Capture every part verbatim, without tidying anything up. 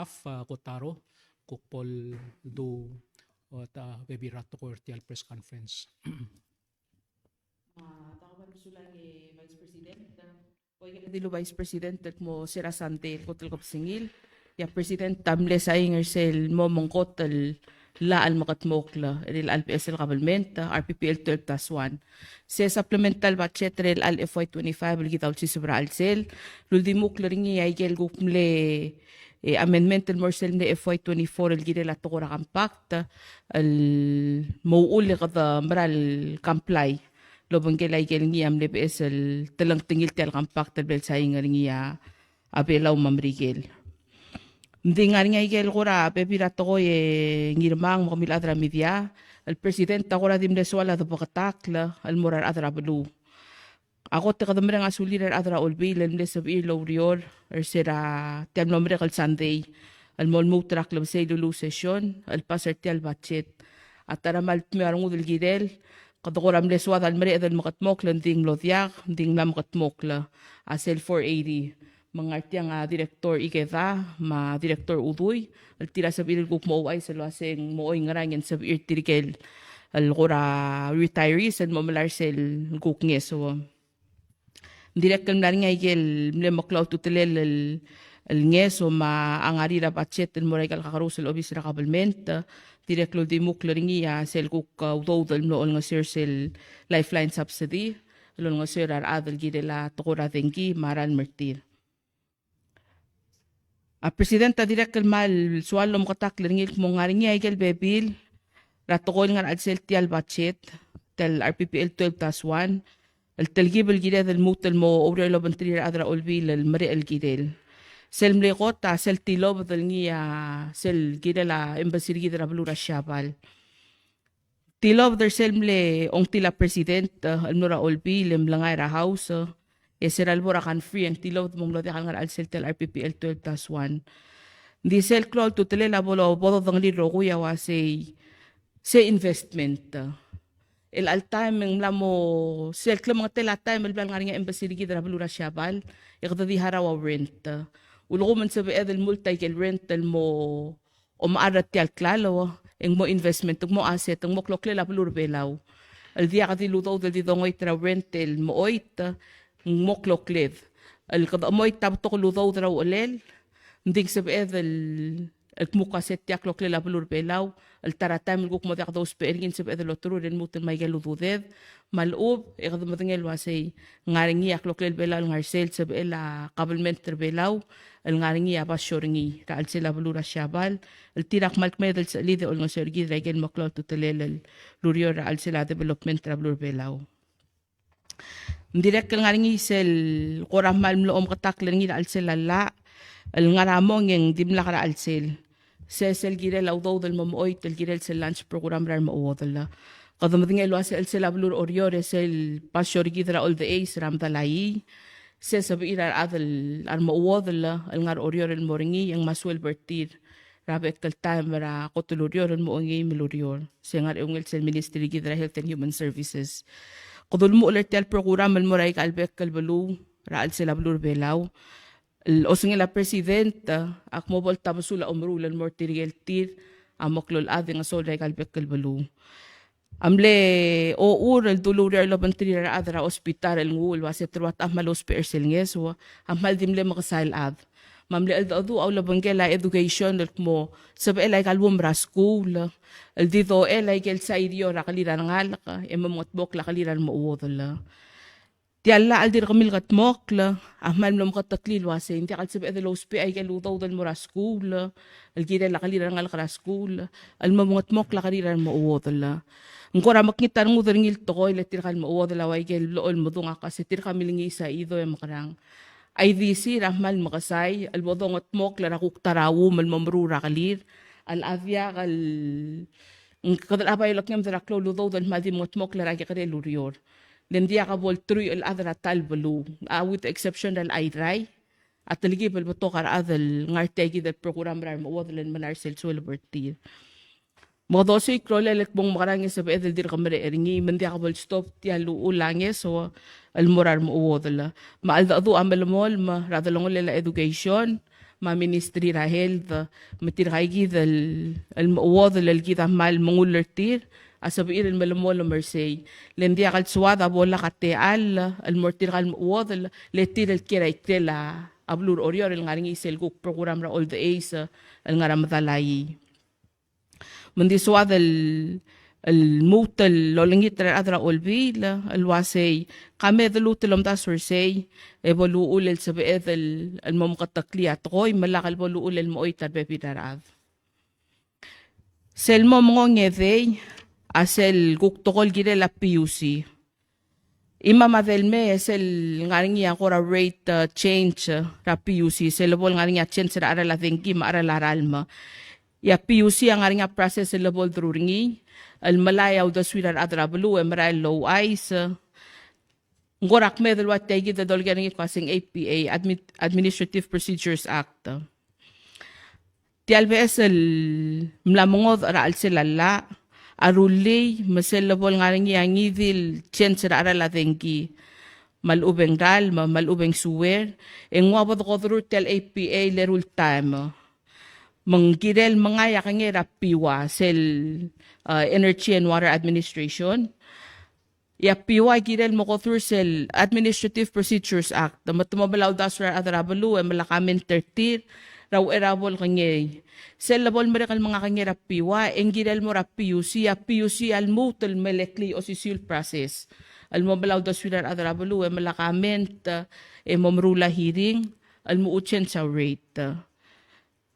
staff, a, Kotaro, kuk bo ldu, a, ta bebil er a tekoi er tia el press conference. A, ta kmal mesulang e Vice President. Oi, dilu Vice President el kmo se er a Sunday el kot el kebesengil. E a President a mle sain er sel mo mengkot el llach el mekedmokl er chelecha el beches el kabelment, R P P L twelve dash one. Se supplemental budget er chelecha el F Y twenty-five el kid a ulsiseb er a chelsel. Luldimukl er ngii a ikel kuk mle, e, amendment el mo er sel mle F Y twenty-four el kirel a tekoi er a compact, el mo uchul e kede mera el comply el obengkel a ikel ngii a mle beches el telengtengil tia el compact el bla el sain er ngii a Belau me a Merikel. Ng di ngar er ngii a ikel kora bebil er a tekoi e Ngirmang me kemiu el chad er a media, el President a kora di mle soal a debeketakl el mo er a rechad er a beluu. A kot e kede mereng a sulir a rechad er a Olbiil el mle sebechir el oureor er se er a tia el mlo merek el Sunday el mo lmuut er a klebesei el uluuch session el pass er tia el budget. A ta er a kmal dmeu a rengud el kirel, kede kora mle soad a lemereched el mekedmokl, ng di ng mlo diak, ng di ng mla mekedmokl a sel four eighty. Me ng ngar tiang a Director Ikeda me a Director Udui el tir a sebechir el kuk mo ouchais el uasei ng mo oingerang e ng sebechir tirke el kora retirees el mo melai er sel kuk ngeso. Ng dirrek el mla er ngii a ikel mle meklou a ultutelel el, el ngeso me a ngar er a budget el mo er a ikal kakerous el obis er a kabelment. Dirrek el uldimukl er ngii a sel kuk, a, udoud el mlo olengeseu er sel lifeline subsidy el olengeseu er a rechad el kirel a tekoi er a dengki me a ralm er tir. A President a dirrek el kmal soal el omeketakl er ngii el kmo ng ngar er ngii a ikel bebil er a tekoi el ngar er a chelsel tia el budget, tia el R P P L twelve dash one, el telkib el kired el lmuut el mo oureor el obengterir a rechad er a Olbiil el merek el kirel. Sel mle kot a sel tilobed el ngii a sel kirel a embassy er kid er a beluu er a Siabal. Tilobed er sel mle ongtil a President, e, el mlo er a Olbiil e mlengai er a House, e, e se er a lebo er a conference e ng tilobed me ng mlo diak el ngar er a chelsel tia el R P P L twelve dash one. Ng di sel klou a ultutelel a bo lobododengelii el rokui a uasei se investment. El chelecha el taem e ng mla mo, sel klemengetel a taem el bla lengar er ngii a embassy er kid er a beluu er a Siabal, e kede di harau a rent. Ulekum ng sebeched el mult a ikel rent el mo omechar er tia el klalo, e ng mo investment, ng mo asset, ng mo kloklel a beluu er a Belau. El diak di el udoud el di dongoit er a rent el mechoit, ng mo klokled. El kede chemoit a betok el udoud er a uchelel, ng di ng sebeched el, el kmo ua se tia kloklel a beluu er a Belau, el ta er a taem el kuk mo diak dousbech er ngii ng sebeched el oterur e lmuut el me a ikel ududed, me a lechub, e kede medengei el uasei, ng ngar er ngii a kloklel Belau el ngar er sel sebechel a kabelment er a Belau, el ngar er ngii a basio er ngii er a chelsel a beluu er a Siabal, el tir a kmal kmeed el sechelid e olengeseu er kid er a ikel meklou a ultutelel el ureor er a chelsel a development er a beluu er a Belau. Ng dirrek el ngar er ngii sel kora kmal mlo omeketakl er ngii er a chelsel a llach, el ngar er a mong e ng dimlak er a chelsel. Se sel kirel a udoud el mo mechoit el kirel sel lunch program er a remechuodel. Kede medengei el uasei a chelsel a beluu er Oreor e sel basio er kid er a Old Age er a Medalaii. Se sebechir a rechad el, a remechuodel el ngar er Oreor el mo er ngii e ng mo suelb er tir er a bek el taem er a kot el ureor el mo ongei me el ureor. Se ngar er a eungel sel Ministry er kid er a Health and Human Services. Kede ulemuchel er tia el program el mo er a ikal bek el beluu er a chelsel a beluu er a Belau. El osengel a President, a kmo bo el tabesul a omeruul el mo er tirke el tir a meklou el chad e ng soal er a ikal bek el beluu. A mle ochur el dulu el obengterir a rechad er a hospital el nguu el uasei te rua a kmal ousbech er sel ngeso, a kmal di mle mekesai el chad. Me a mle cheldecheduch a ulebengkel a education el kmo sebechel a ikal uom er a skuul el di dochel a ikel sairio er a kelir a rengalek e mo mengedmokl a kelir a remechuodel. Tia el llach el dirk milkedmokl a kmal mlo meketeklii el uasei ng diak el sebeched el ousbech a ikel udoud el mo er a skuul el kirel a kelir a rengalek er a skuul el mo mengedmokl a kelir a remechuodel. Ng kora mekngit a rengud er ngii el tekoi le tirka el mechuodel a ua ikel blechoel medung a kmo se tirka milengiis a chido e mekerang. A idisir a kmal mekesai el bo dongedmokl er a kuk ta er a uum el mo meruul er a kelir, el a diak el, kede locha bai olekngemed er a klou el udoud el kmal di mengedmokl er a kekerei el ureor. Le ng diak bo el truich el chad er a ta el beluu, a with the exception er a Airai, a telkib el betok a rechad el ngar tia kid el program er a remechuodel el melai er sel sueleb er tir. Me kede osiik a rolel el kmo ng mekerang e sebeched el dirk merek er ngii me ng diak bo el stop tia el uchul a ngeso el mo er a remechuodel. Me a cheldecheduch a melemolem er a delongelel a education, me a Ministry er a Health, me tirkaikid el, el mechuodel el kid a kmal mengull er tir, a sebechir el melemolem er sei. Le ng diak el soad a bo lak a techall el mo er tirka el mechuodel, le tir el kiei er a ikrel a beluu er Oreor el ngar er ngii sel kuk program er a old age el ngar er a medal a ii. Me ng di soad el, el lmuut el olengit er a rechad er a Olbiil el uasei, ka me de lmuut el omdasu er sei, e bo luchul el sebeched el, el mo meketeklii a tekoi, me lak el bo luchul el mo choit a rebebil er a rechad. Sel mo mengongedei a sel kuk tekoi el kirel a P U C. Imam a delmei e sel ngar er ngii a kora rate, uh, change, uh, er a P U C, sel lebo el ngar er ngii a change er a cheral a dengki me a cheral a ralm. E a P U C a ngar er ngii a process el lebo el deruul er ngii el melai a uldesuir a rechad er a beluu e merael el ouchais. Ng kora kmeed el ua tiakid el dolekoi er ngii el kmo a seng A P A, Admi-, Administrative Procedures Act. Tia el beches el mla mengodech er a chelsel a llach a rullii me sel lebo el ngar er ngii a ngii di el change er a cheral a dengki me a lechub e ng ralm me a lechub e ng sewer, e ng ua bo dekoderuul tia el A P A el eru el taem. Me ng kirel mengai a kengei er a PWA, sel, uh, Energy and Water Administration. E a PWA a kirel mo go through sel Administrative Procedures Act, me te mo melai a uldasu er a rechad er a beluu e melai a comment er tir er a uchei er a bo el kengei. Sel lebo el merek el menga kengei er a PWA, e ng kirel mo er a PUC, a PUC a lmuut el meleklii a osisiu el process el mo melai a uldesuir a rechad er a beluu e melai a comment, e mo meruul a hearing el mo change a rate.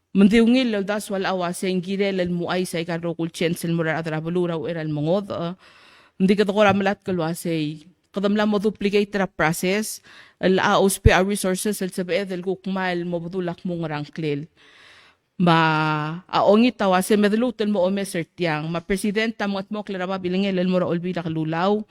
Me ng di ungil el uldasu a llach el uasei ng kirel el mo ouchais aika el rokui el change el mo er a rechad er a beluu er a uchei er a lemengodech. Ng di kede kora melatk el uasei kede mla mo duplicate er a process el a ousbech a resources el sebeched el kuk kmal mo bedul a kmung er a ngklel. Me a ongit a uasei me de lmuut el mo omes er tiang. Me a President a mengedmokl er a babilngel el mo er a Olbiil er a Kelulau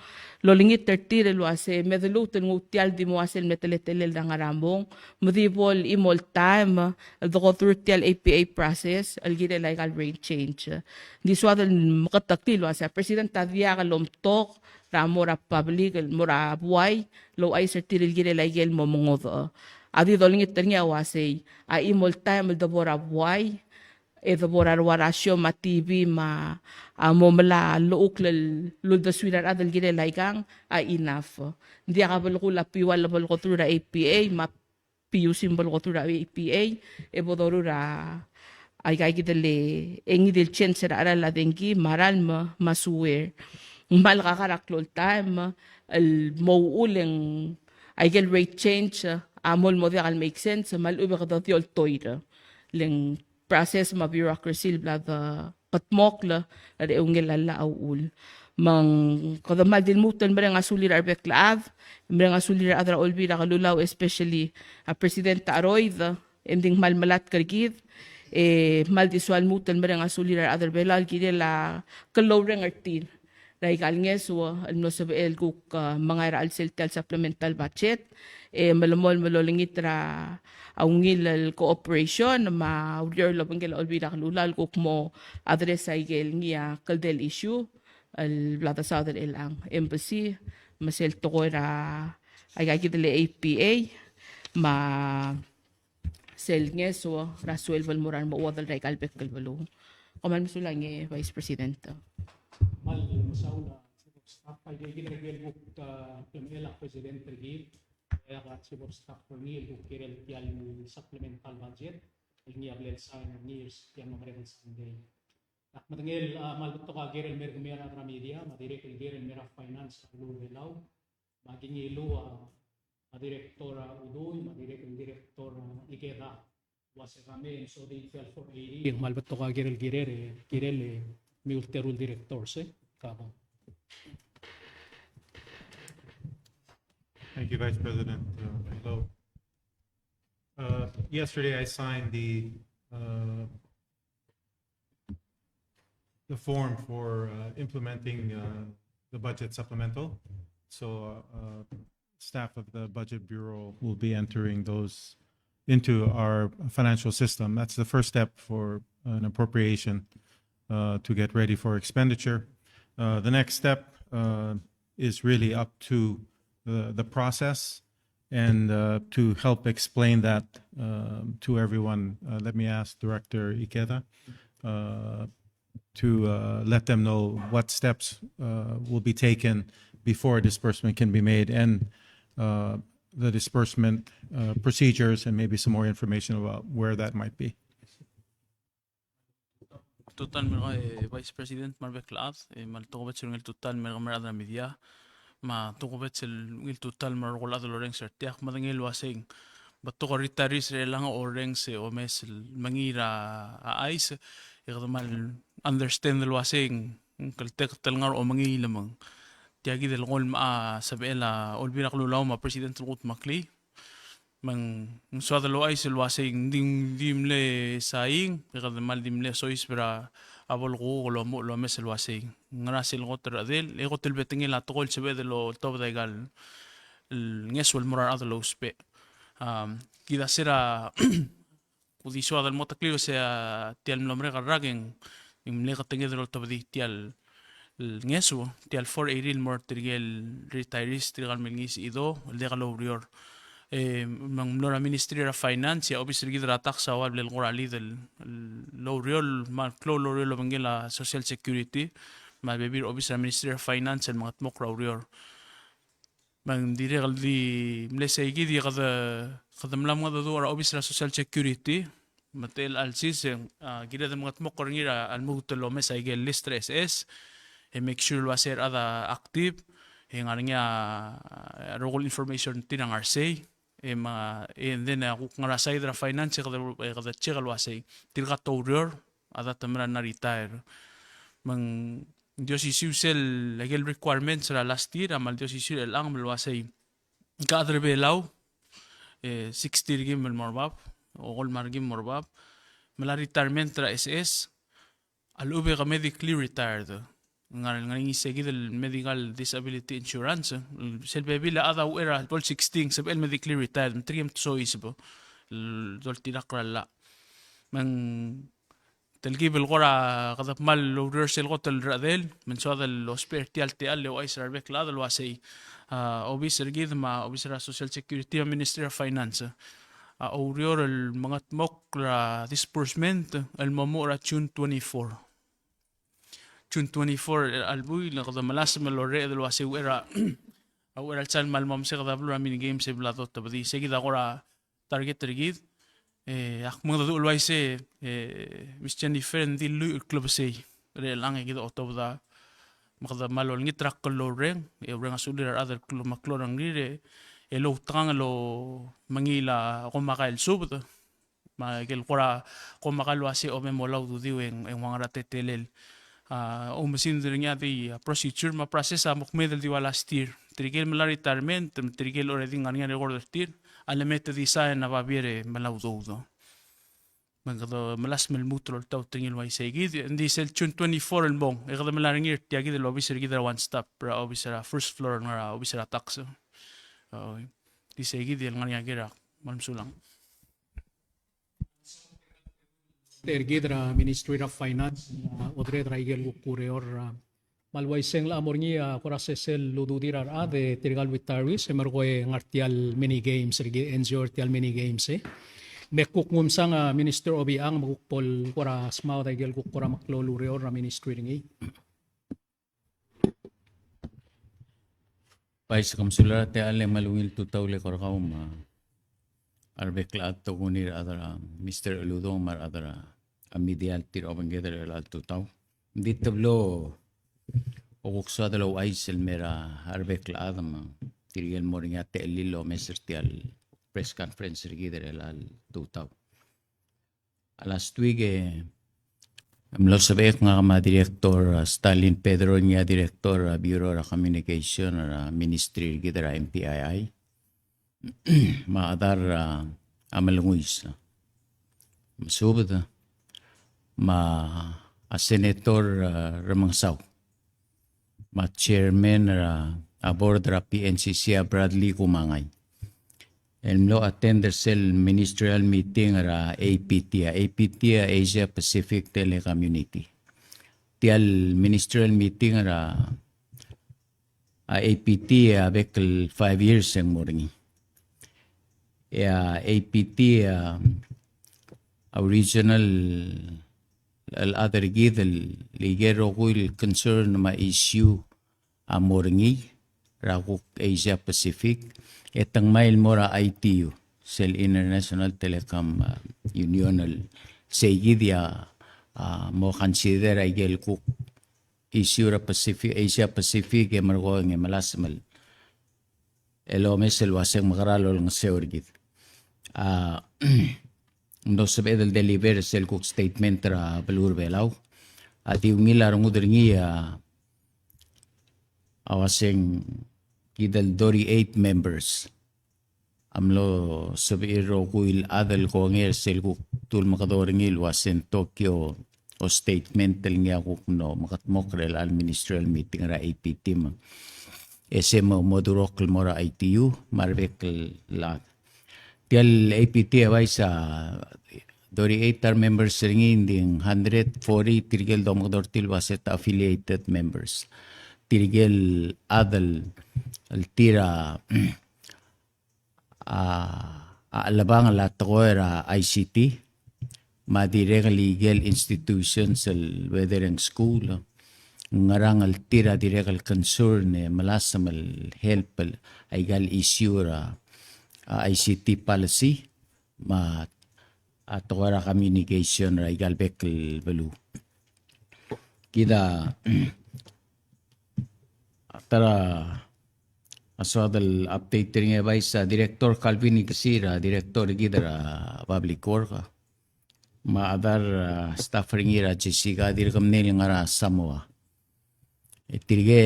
el olengit er tir el uasei me de lmuut el nguu tia el di mo ua sel mle teletelel er a ngar er a mong, me di bo el chimo el taem el de go through tia el A P A process el kirel aika el rate change. Ng di soad el meketeklii el uasei a President a diak lomtok er a mo er a public, el mo er a buai el ouchais er tir el kirel aike el mo mengodech. A di dolengit er ngii a uasei a chimo el taem el de bo er a buai e de bo er a rua er a show me a TV me a mo melai a llechukl el uldesuir a rechad el kirel aikang a enough. Ng diak a belkul a PWA el bo el go through er a A P A me a PUC me bo el go through er a A P A, e bo doruul er a aika kid el, e ngii di el change er a cheral a dengki me a ralm me a sewer. Ng kmal kakar a klou el taem el mo uchul e ng aike el rate change a mo el mo diak el make sense me a lechub e kede di oltoir. Le ng process me a bureaucracy el bla de kedmokl er a eungel a llach a uchul. Me ng kede kmal di lmuut el mereng a sulir a rebek el chad, mereng a sulir a rechad er a Olbiil er a Kelulau, especially a President Aroid, e ng di ng kmal melatk er kid, e kmal di soal lmuut el mereng a sulir a rechad er a Belau el kirel a klou el reng er tir er aika el ngeso el mlo sebechel el kuk, uh, mengai er a chelsel tia el supplemental budget, e melemolem el olengit er a ungil el cooperation me a ureor el obengkel a Olbiil er a Kelulau el kuk mo address aike el ngii a kldei el issue el bla desaod er chelechang, embassy, me sel tekoi er a aika kid el A P A, me a sel ngeso er a sueleb el mo er a remechuodel er aika el bek el beluu. Kom kmal mesulang e Vice President. Kmal mesaul a Chief of Staff, aike kid el kuk, uh, klemechel a President er kid, e a Chief of Staff er ngii el kuk kirel tia el supplemental budget el ngii a bla el sign er ngii er tia el mo merek el Sunday. Ak medengei el, uh, kmal betok a ker el mer kemiu a rechad er a media, me a dirrek el ker el mer a finance er a beluu er a Belau, me a Kingiluu, a, a director, a, Udui, me a dirrek el director, a, Ikeda. Uase ka me, so di tia el four eighty. Ng kmal betok a kirel, kirel, e, kirel, e, kemiu el teru el directors, e. Ka bo. Thank you, Vice President, uh, Rengelekel. Uh, yesterday I signed the, uh, the form for, uh, implementing, uh, the budget supplemental. So, uh, staff of the Budget Bureau will be entering those into our financial system. That's the first step for an appropriation, uh, to get ready for expenditure. Uh, the next step, uh, is really up to the, the process. And uh, to help explain that um, to everyone, uh, let me ask Director Ikeda uh, to uh, let them know what steps uh, will be taken before a disbursement can be made and uh, the disbursement uh, procedures and maybe some more information about where that might be. Tutau el mer kau, e, Vice President, me a rebek el chad, e, me a le tokubets el ungil tutau el mer kau, me a rechad er a media, me a tokubets el ungil tutau el mer kau el chad el orrenges er tiang, me a medengei el uasei ng betok a retirees er chelechang a orrenges e omes el mengiil er a chais, e kede mal understand el uasei ng klteket el ngar er a omengiil me ng tia kid el kmo a sebechel a Olbiil er a Kelulau me a President el kutmeklii. Me ng soad el ouchais el uasei ng di, di mle saing, e kede mal di mle soiseb er a bo el kuk el omuchel el omes el uasei ng ngera sel kot el redel, e kot el betengel a tekoi el sebeched el oltobed aika el ngeso el mo er a rechad el ousbech. Am, kid a se er a kuk di soad el mo teklii el uasei a tia el mlo merek el rak e ng mle ketenged el oltobedii tia el el ngeso, tia el four eighty el mo er tirke el retirees, tirka el mle ngiis a chido el diak loureor. E, me ng mlo er a Ministry er a Finance, e a obis er kid er a tax a ua el bla el kora lead el, el oureor, me a klou el oureor el obengkel a Social Security, me a bebil er a obis er a Ministry er a Finance el mengedmokl er a ureor. Me ng dirrek el di mle sei kid e kede, kede mla mengedecheduch er a obis er a Social Security, me te el alsis e, a, kired el mengedmokl er ngii er a lmuut el omes aike el list er a S S, e make sure el uasei a rechad a active, e ngar er ngii a, a rokui el information er tir a ngar sei, e me, e then a kuk ngar er a side er a finance e kede, e kede check el uasei tirka te oureor, a data me er a retire. Me ng di osisiu sel, aike el requirements er a last year, a mal di osisiu er chelechang me le uasei, ngka chad er a Belau, e, sixty er kim el mo er bab, okolem er kim el mo er bab, me a retirement er a S S, a lechub e ke medically retired. Ngar, ngar er ngii sei kid el medical disability insurance, sel bebil a chad a uchei er a bo el sixty, sebechel el medically retired, me tirke el mtesoiseb el doltirakl er a llach. Me ng telkib el kora kede kmal oureor sel kot el redel, me ng soad el ousbech er tia el techall el ouchais er a rebek el chad el uasei, a, obis er kid me a obis er a Social Security me a Ministry of Finance a oureor el mengedmokl er a disbursement el mo omuchel er a June twenty-four. June twenty-four er a buil, e kede melasem el orreched el uasei uchei er a, a uchei er a chelsel me a le mo meseked a beluu er a mini games e bla dotobedii. Sei kid a kora target er kid. E, ak mengedecheduch el uaisei, e, Miss Jennifer, ng di lluich el klebesei er chelechang e kid a otobed a, me kede mal olengit er a klou el reng, e oureng a sulir a rechad el klou me a klou el rengrir, e, e loutekangel el omengiil a komakai el subed, me aike el kora komakai el uasei a obe mo lau dudiu e ng, e ng ua ngera a teletelel. A, oumesingd er ngii a di, a, procedure me a process a mo kmeed el di ua last year. Tirke el mla retirement, tirke el already ngar er ngii a record er tir, a leme te di sign a babier e mla udoud. Me kede melasem el lmuut el oltaut er ngii el uaisei kid, ng di sel June twenty-four el mong, e kede mla er ngii er tia kid el obis er kid er a One Stop, er a obis er a first floor, ngar er a obis er a tax. O, di sei kid el ngar er ngii a ker a, me kmal mesulang. Er kid er a Ministry er a Finance, a, ordered er a ikel kuk ureor, a, me a le uaisei ng locha mo er ngii a kora sesei el ududir a rechad e tirka el retirees e merekong e ngar tia el mini games, er kid enjoy er tia el mini games, e. Me kuk nguu msang a Minister Obichang me kuk bo el kora smaod a ikel kuk kora meklou el ureor er a ministry er ngii. Vice, kom sulang er a techall e kmal ungil tutau el eko er kau me a rebek el chad, tokuni a rechad er a Mister Uludong me a rechad er a media el tir a obengked er chelecha el tutau. Ng di teblo a kuk soad el ouchais el mer a rebek el chad me tirke el mo er ngii a techellir el omes er tia el press conference er kid er chelecha el tutau. A last week e mlo sebechek ngak me a Director, a, Stalin Pedro, ngii a Director er a Bureau er a Communication er a Ministry er kid er a M P I I, me a chedal er a, a, Melenguis, a, Mesubed, me a, a, Senator, a, Remengesau, me a Chairman er a, a, Board er a P N C C, a Bradley Kumangai, el mlo attend er sel ministerial meeting er a A P T, a, A P T, a, Asia Pacific Telecommunity. Tia el ministerial meeting er a, a, A P T a bek el five years e ng mo er ngii. E a APT, a, a original el chad er kid el ikel rokui el concern me a issue a mo er ngii er a kuk Asia Pacific, e te ngmai el mo er a ITU, sel International Telecom, a, Union, el sei kid a, a, mo consider a ikel kuk issue er a Pacific, Asia Pacific, e merekong e melasem el el omes el uaseng mekerang el olengeseu er kid. A, ng mlo sebeched el deliver sel kuk statement er a beluu er a Belau. A di ungil a rengud er ngii a, a uaseng kid el thirty-eight members a mlo sebechir el rokui el chad el kongei er sel kuk tulemekedo er ngii el uaseng Tokyo o statement el ngii a kuk mlo mekedmokl er chelecha el ministerial meeting er a APT me. E se mo, mo durokl el mo er a ITU, me a rebek el chad. Tia el APT a uaisei a thirty-eight a re members er ngii, ng di hundred forty tirke el domekedo er tir el uasei te affiliated members. Tirke el chad el tir a a, a chelebangel a tekoi er a ICT, me a dirrek el ikel institutions el whether ng school, ngerang el tir a dirrek el concern e melasem el help el, a ikal issue er a, a ICT policy, me a, a tekoi er a communication er a ikal bek el beluu. Kid a ta er a soad el update er ngii e bai se a Director Calvin Ikesii, a Director er kid er a Public Work, me a chad er a staff er ngii er a Jessica, dirk mle ngar er a Samoa. E tirke,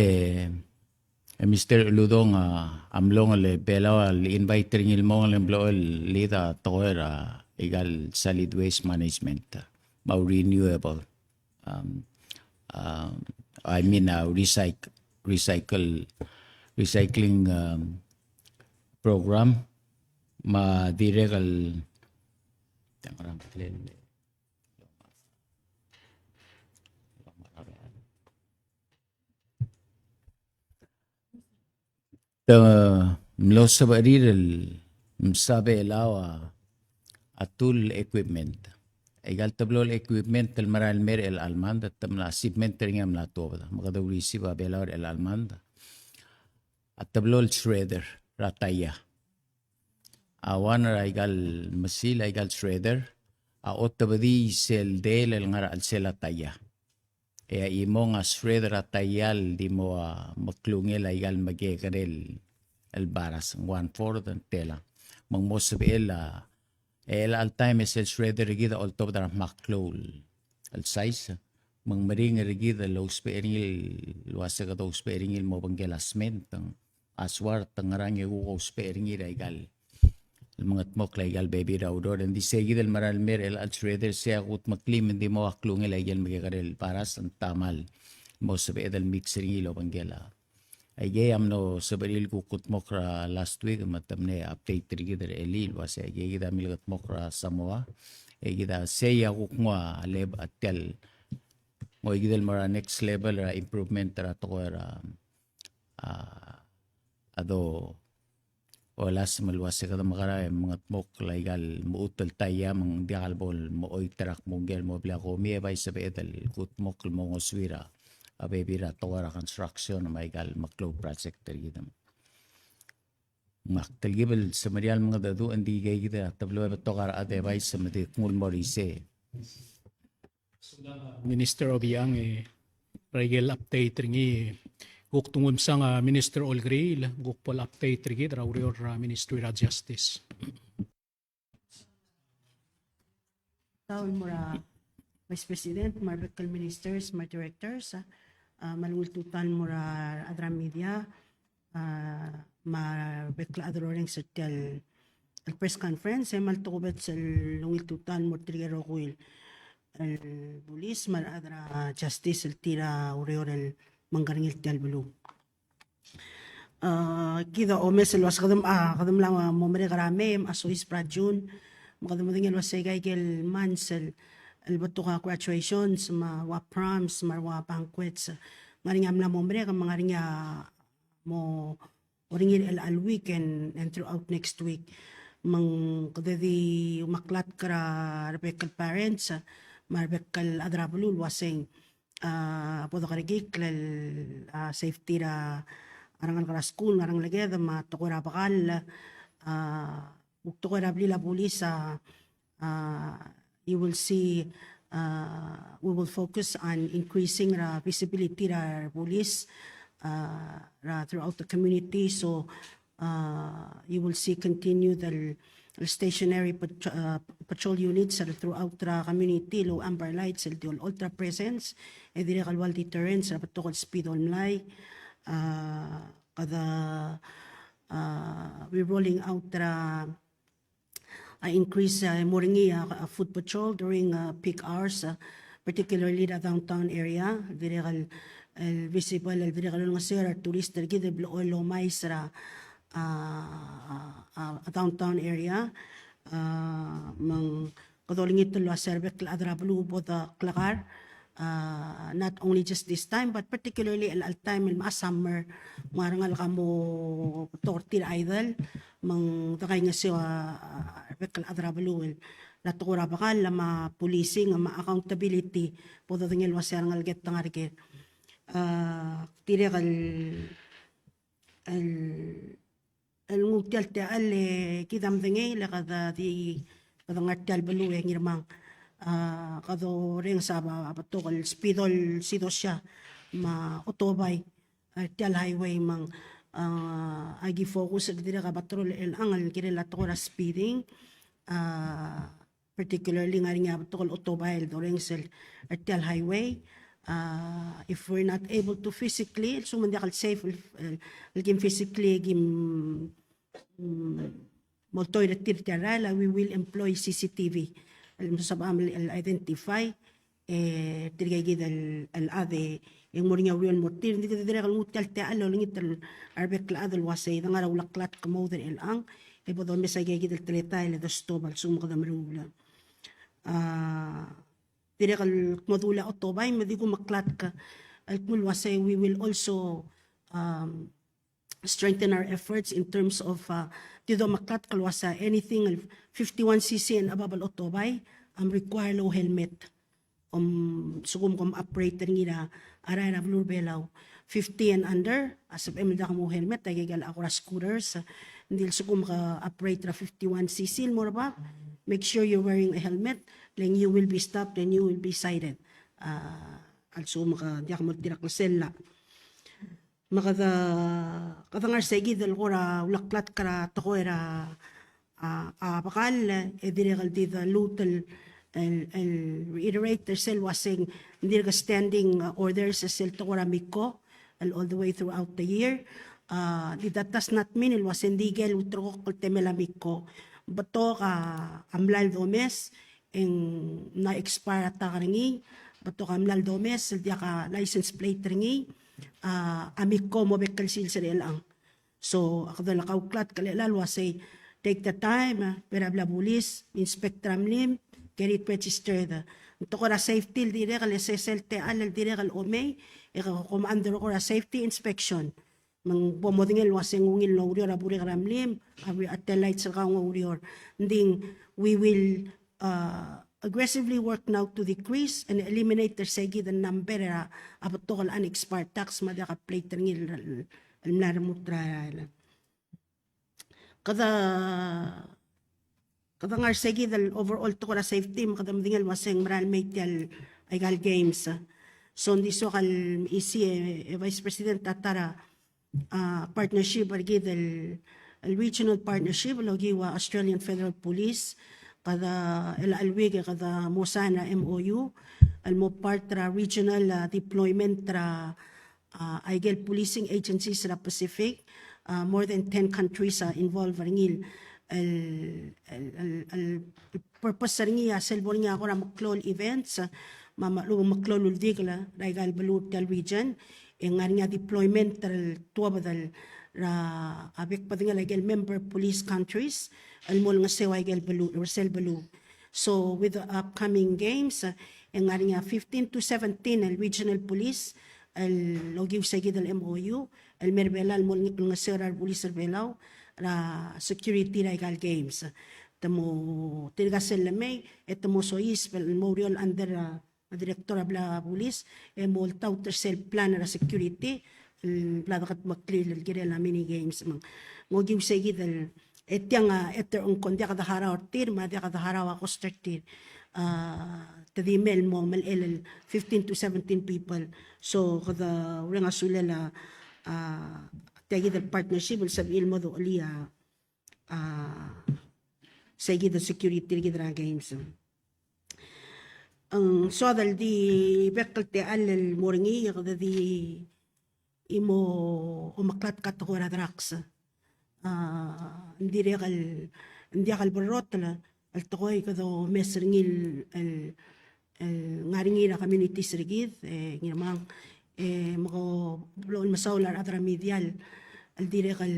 e Mister Uludong a, a mlong el Belau el invite er ngii el mong el mlo el lead a tekoi er a ikal solid waste management me a renewable, um, um, I mean, uh, recyc-, recycle, recycling, um, program, me a dirrek el, te mlo sebechir el msa Belau a, a tool equipment. Ikal teblo el equipment el merael el mer er chelecha el mand, te mla shipment er ngii a mla tuobed. Me kede receive a Belau er chelecha el mand. A teblo el shredder er a taia. A one er a ikal mesil, a ikal shredder, a otebedii sel deel el ngar er a chelsel a taia. E a chimong a shredder er a taia el di mo, a, meklungel a ikal mekekerei el baras, ng one fourth ng tela. Me ng mo sebechel a, e chelecha el taem e sel shredder er kid a oltobed er a meklou el size. Me ng meringel er kid el ousbech er ngii el uase kede ousbech er ngii el mo obengkel a sment, ng a suar te ngerang e kuk ousbech er ngii er a ikal el mengedmokl a ikal bebil er a ureor. Ng di sei kid el merael el mer er chelecha el shredder, sei a kudmeklii me ng di mo ua klungel a ikel mekekerei el baras, ng tamal mo sebeched el mix er ngii el obengkel a. Aikei a mlo sebechir el kuk kudmokl er a last week me te mle update er kid er elii el uase aikei kid a mle kudmokl er a Samoa. E kid a sei a kuk nguu a leb a tia el, nguu kid el mo er a next level er a improvement er a tekoi er a a, a do olasem el uase kede mekerang e mengedmokl a ikal mechut el taia me ng diak el bo el mo oit er a kmo ngike el mo blil a komi e bai sebeched el kudmokl el mo ngosuir a bebil er a tekoi er a construction me a ikal meklou project er kid. Me ak telkib el semeriar el mengedecheduch, ng di ikei kid a teblo e betok a rechad e bai se me di knguu el mo er isei. Minister Obichang, e, er a ikel update er ngii, kuk tungul msang a Minister Olkeriil, kuk bo el update er kid er a ureor er a Ministry er a Justice. Taul mo er a Vice President, me a rebek el ministers, me a directors, a, a, me a ungil tutau el mo er a rechad er a media, a, me a rebek el chad el orrenges er tia el, el press conference, e me a le tokubets el ungil tutau el mo er tirke el rokui el, el bulis me a rechad er a justice el tir a ureor el mengkerengir tia el beluu. A, kid a omes el uase kede, a, kede mla mo merek er a May, me a soiseb er a June, me kede medengei el uase aika ikel months el, el betok a graduations, me a ua proms, me a ua banquets, ng ngar er ngii a mla mo merek, me ng ngar er ngii a mo er ngii er chelecha el week and, and throughout next week. Me ng kede di omaklatk er a rebek el parents, me a rebek el chad er a beluu el uaseng, a, bo dekerekikl el, a, safety er a rengalek er a skuul, a rengeleked, me a tekoi er a bekall, a, tekoi er a blil a bulis, a, a, you will see, a, we will focus on increasing er a visibility er a bulis, a, er a throughout the community. So, a, you will see continued el, el stationary pat-, a, patrol units el throughout er a community, el Amber Lights, el di olecholt er a presence, e dirrek el ua el deterrence er a betok el speed el mlai, a, kede, a, we rolling out er a a increase, a, mo er ngii a, a foot patrol during, a, peak hours, a, particularly er a downtown area, dirrek el, el visible, el dirrek el olengeseu er a tourist er kid el blechoel el omais er a, a, a, a downtown area, a, me ng kede olengit el uasei a rebek el chad er a beluu bo deklekar, a, not only just this time, but particularly el, el time el mla summer, me a rengalek a mo betok er tir el idle, me ng dekaingeseu a, a, rebek el chad er a beluu el, er a tekoi er a bekall, me a policing, me a accountability, bo dodengei el uasei a rengeleked te ngar er ker. A, dirrek el, el, el nguu tia el techall e kid a medengei el kede di, kede ngar tia el beluu e ngirmang. A, kede orrenges a ba, betok el speed el sidosia me a otobai er tia el highway me ng, a, aki focus el dirrek a patrol er chelechang el kirel a tekoi er a speeding. A, particularly ngar er ngii a betok el otobai el dorrenges er tia el highway. A, if we're not able to physically, el lsekum ng diak el safe el, el, el kim physically, kim, mm, moltoir er tir tia el rael, we will employ C C T V el mo sebecham el, el identify, e, tirke kid el, el chad e ng mo er ngii a uriul el mo er tir. Ng di kede dirrek el nguu tia el techall el olengit er a rebek el chad el uasei de ngar er a uleklatk el mo er chelechang, e bo domes aike kid el teletael e de stop a lsekum kede meruul. A, dirrek el kmo dulii a otobai me di kumeklatk el kmo el uasei we will also, um, strengthen our efforts in terms of, uh, di domeklatk el uasei anything el fifty-one C C and above el otobai, a require el ouhelmet. Om, lsekum kom operate er ngii er a, a rael er a beluu er a Belau. Fifty and under, a sebechem el diak mo ouhelmet, aike el kora scooters. Ng di lsekum ke operate er a fifty-one C C el mo er a bab, make sure you're wearing a helmet, le ng you will be stopped and you will be cited. A, a lsekum ke diak mo er tir a klsel llach. Me kede, kede ngar sei kid el kora uleklatk er a tekoi er a, a, a bekall, e dirrek el di de lmuut el, el, el reiterate er sel uaseng ng dirk standing, uh, orders er sel tekoi er a MICO, el all the way throughout the year. A, di that does not mean el uaseng di ikel ulterekokl el temel a MICO. Betok a, a mlai el domes, e ng mla expire a tak er ngii, betok a mlai el domes el diak a license plate er ngii, a, a MICO a mo bek el sils er chelechang. So, a kede lak a uleklatk er chelechang el uasei, take the time, a, bo er a blil a bulis, inspect er a mlim, get it registered. Ng tekoi er a safety el dirrek el, e sel techall el dirrek el omei, e ke kom undergo er a safety inspection. Me ng bo modengei el uaseng ungil el oureor a burek er a mlim, a re-, a tail lights er kau ng oureor. Ng di we will, uh, aggressively work now to decrease and eliminate er sei kid el number er a, a betok el unexpired tags me a diak a plate er ngii el, el, el mla remurt er a, el. Kede, kede ngar sei kid el overall tekoi er a safety, me kede medengei el uaseng mera el mei tia el, aika el games. So, ng di soak el, isei e, e Vice President a ta er a, a, partnership er kid el, el regional partnership el okiu a Australian Federal Police, kede, el, el week e kede mo sign er a M O U, el mo part er a regional, a, deployment er a, a, aike el policing agencies er a Pacific, a, more than ten countries a involve er ngii el, el, el, el, el purpose er ngii a sel bo er ngii a kora meklou el events, a, me a lechub e meklou el uldikel er aika el beluu er tia el region, e ng ngar er ngii a deployment er a tuobed er a, a bek el bedengel aike el member police countries, el mo olengeseu aike el beluu, er sel beluu. So, with the upcoming games, a, e ng ngar er ngii a fifteen to seventeen el regional police, el okiu sei kid el M O U, el mei er a Belau el mo olengeseu er a rebulis er a Belau, er a security er aika el games. Te mo, tirka sel lemei, e te mo soiseb el mo oureor under a, a director er a bla bulis, e mo oltaut er sel plan er a security, el bla dekedmeklii el kirel a mini games. Me ng okiu sei kid el, e tiang a, e te ng ko ng diak de harau er tir, me a diak de harau a cost er tir. A, te di mei el mo melechel el fifteen to seventeen people. So, kede oureng a sulel a, a, tia kid el partnership, el sebechir el mo dolia, a, sei kid el security er kid er a games. Ng soad el di bek el techall el mo er ngii, e kede di chimo omeklatk a tekoi er a drugs. A, ng dirrek el, ng diak el berrotel el tekoi kede omes er ngii el, el, el ngar er ngii er a communities er kid, e, ngii me ng, e, me ko blechoel mesaul a rechad er a media el, el dirrek el,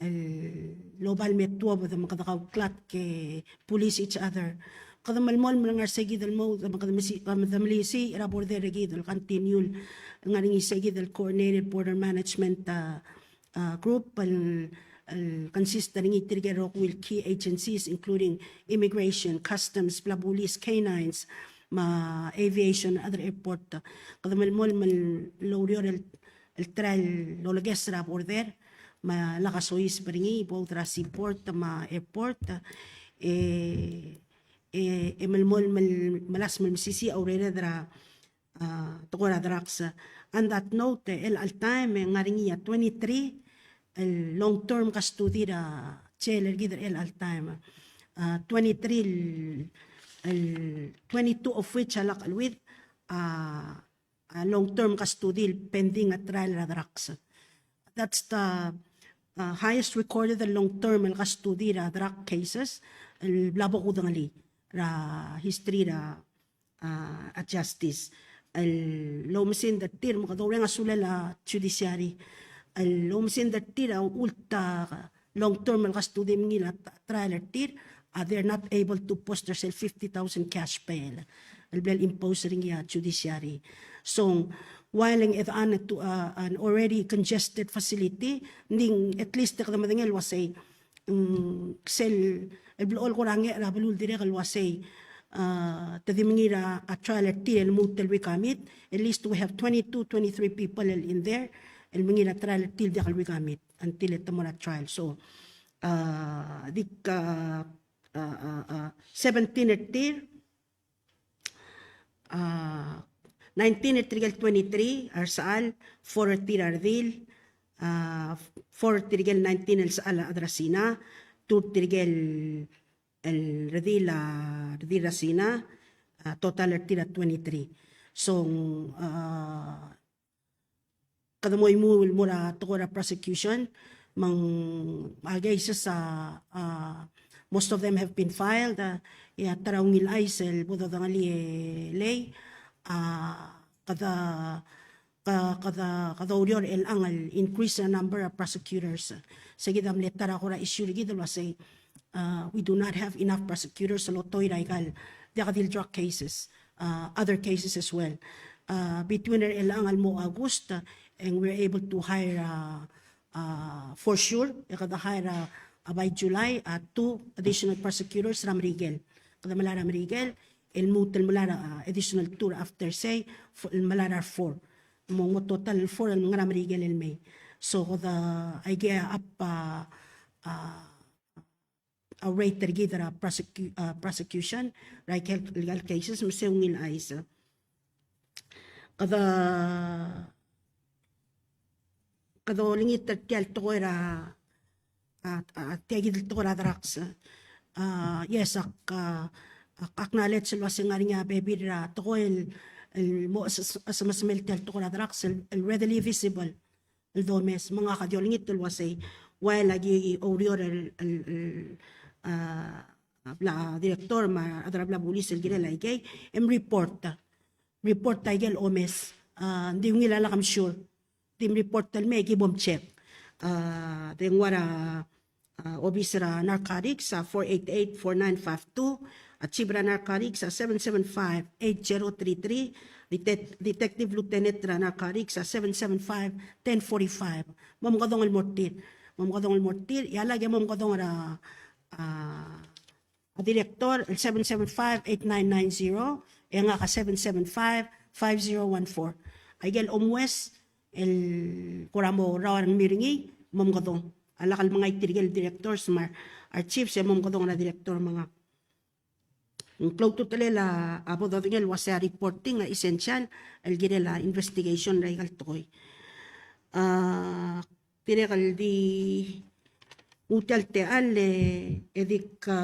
el oba el me tuobed me kede kauklatk e police each other. Kede melemolem el ngar sei kid el mo, me kede mesi-, kede melisiich er a border er kid el continue el ngar er ngii sei kid el coordinated border management, a, a, group el, el consist er ngii tirke el rokui el key agencies, including immigration, customs, bla bulis, canines, me a aviation, other airport. Kede melemolem el oureor el, el try el olekes er a border, me a lak a soiseb er ngii, both er a seaport me a airport, e, e, e melemolem el melasem el mesisiich a urered er a, a, tekoi er a drugs. On that note, e, el all time, e, ngar er ngii a twenty-three el long term custody er a jail er kid er el all time. A, twenty-three el, el twenty-two of which a lak cheleuid a, a long term custody el pending a trial er a drugs. That's the, uh, highest recorded long term el custody er a drug cases el bla bo kudengelii er a history er a, a, a justice. El oumesingd er tir, me kede oureng a sulel a judiciary. El oumesingd er tir a ult a long term el custody me ng ngii a trial er tir, a, they're not able to post er sel fifty thousand cash bail el bla le impose er ngii a judiciary. So, while ng edei to, uh, an already congested facility, ng di at least kede medengei el uasei, mm, sel, el blechoel kora ngerang er a beluu el dirrek el uasei, a, te di mengiil er a, a trial er tir el lmuut el recommit, at least we have twenty-two, twenty-three people el in there, el mengiil er a trial er tir el diak el recommit until e te mo er a trial. So, a, dik, a, a, a, a, seventeen er tir, a, nineteen er tirke el twenty-three a resechal, four er tir a redil, a, four er tirke el nineteen el sechal a chad er a Sina, two er tirke el, el redil a, redil er a Sina, a, total er tir a twenty-three. So, a, kede mo imuul el mo er a tekoi er a prosecution, me ng a cases a, a, most of them have been filed, a, e a ta er a ungil chais el bo dodengelii e lei, a, kede, ke-, kede, kede oureor er chelechang el increase a number of prosecutors. Sei kid a mle ta er a kora issue er kid el uasei, a, we do not have enough prosecutors el otoi er aika el, diak di el drug cases, a, other cases as well. A, between er chelechang el mo August, a, and we're able to hire, a, a, for sure, e kede hire, a, a, by July, a, two additional prosecutors er a Merikel. Kede melai er a Merikel, el lmuut el melai er a, a, additional two after sei, fo-, el melai er a four. Mo, mo total el four el ngar er a Merikel el mei. So, kede, aike a up, a, a, a rate er kid er a prosecu-, a, prosecution er aike el legal cases, me sei ungil chais. Kede, kede olengit er tia el tekoi er a, a, a, tia kid el tekoi er a drugs. A, yes, ak, a, ak acknowledge el uasei ng ngar er ngii a bebil er a tekoi el, el mo ches-, ches-, chesemesemel tia el tekoi er a drugs, el, el readily visible el domes, me ngak a di olengit el uasei, while aki oureor el, el, el, a, bla director me a rechad er a bla bulis el kirel aikei, e mreport. Report aike el omes. A, ng di ungil a lak, I'm sure. Di mreport el mei e ki bo mcheck. A, di nguu er a a, obis er a narcotics, a, four eight eight, four nine five two, a, chief er a narcotics, a, seven seven five, eight zero three three, detec-, detective lieutenant er a narcotics, a, seven seven five, ten forty-five. Mo mekedong el mo er tir. Momekedong el mo er tir, e a lak e momekedong er a, a, a director el seven seven five eight nine nine zero, e ngak a seven seven five five zero one four. Aike el omues el kora mo rrau a rengmiu er ngii, momekedong. A lak el mengai tirke el directors me a re chiefs e momekedong er a director me ngak. Ng klou a ultutelel a bo dodengei el uasei a reporting a essential el kirel a investigation er aika el tekoi. A, dirrek el di nguu tia el techall e, e dik, a,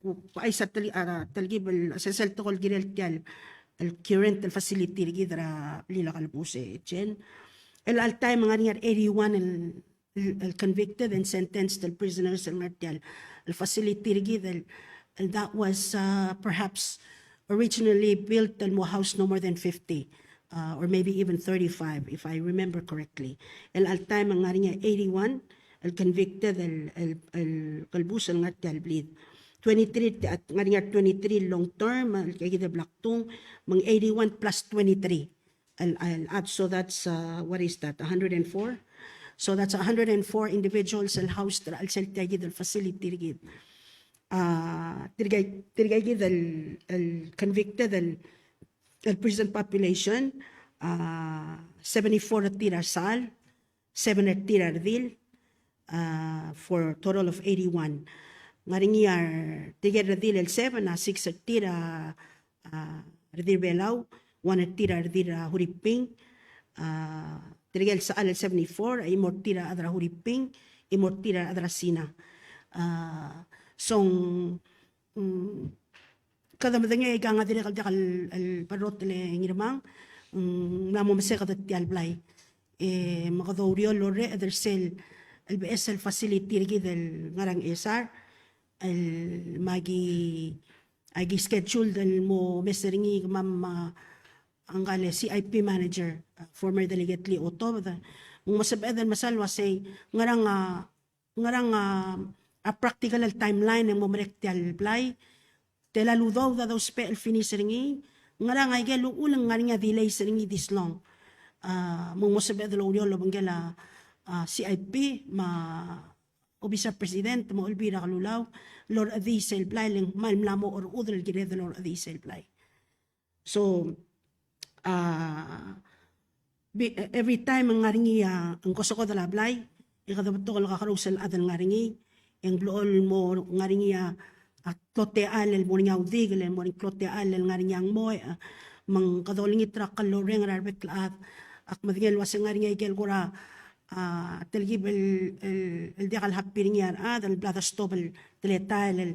ku, ku uaisei a tel-, a, telkib el sesei el tekoi el kirel tia el, el current el facility er kid er a blil a kelebus e Jen. El all time ng ngar er ngii a eighty-one el el, el convicted and sentenced el prisoners el ngar tia el, el facility er kid el, el that was, uh, perhaps originally built el mo house no more than fifty, uh, or maybe even thirty-five, if I remember correctly. El all time ng ngar er ngii a eighty-one el convicted el, el, el kelebus el ngar tia el blid. Twenty-three, ng ngar er ngii a twenty-three long term, el kid el bla ktung, me ng eighty-one plus twenty-three. El, el add, so that's, uh, what is that, a hundred and four? So that's a hundred and four individuals el housed er a chelsel tia kid el facility er kid. Uh, tirka, tirka kid el, el convicted el, el prison population, uh, seventy-four er tir a resechal, seven er tir a redil, uh, for a total of eighty-one. Ng ngar er ngii a tirke el redil el seven, a six er tir a, a redil Belau, one er tir a redil er a Huriping, a tirke el sechal el seventy-four, a chimo er tir a rechad er a Huriping, chimo er tir a rechad er a Sina. A, so ng, mm, kede medengei aika a dirrek el diak el, el berrotel e Ngirmang, mm, ng mla mo meseked tia el blai. E, me kede oureor el orreched er sel, el beches el facility er kid el ngar er a Ngchesar, el me aki, aki schedule el mo mes er ngii kemam, a, ngka el C I P manager, a, former delegate Lee Otobed. Me ng mo sebeched el mesa el uasei, ngerang a, ngerang a, a practical el timeline e ng mo merek tia el blai. Tela el udoud a dousbech el finish er ngii, ngerang aike el uchul e ng ngar er ngii a delays er ngii this long. A, me ng mo sebeched el oureor el obengkel a, a, C I P me a Office er a President me a Olbiil er a Kelulau el orechedii sel blai, le ng kmal mla mo orechudel el kired el orechedii sel blai. So, a, bi-, every time ng ngar er ngii a, ng kosekodel a blai, e kede betok el kakerous el chad el ngar er ngii, e ng blechoel el mo ngar er ngii a, a klou techall el mo er ngii a udikel, el mo er ngii a klou techall el ngar er ngii a ngmoich, a, me ng kede olengit er a klou el orreng er a rebek el chad. Ak medengei el uasei ng ngar er ngii a ikel kora, a, telkib el, el, el diak el happy er ngii a rechad, el bla destop el teletael el,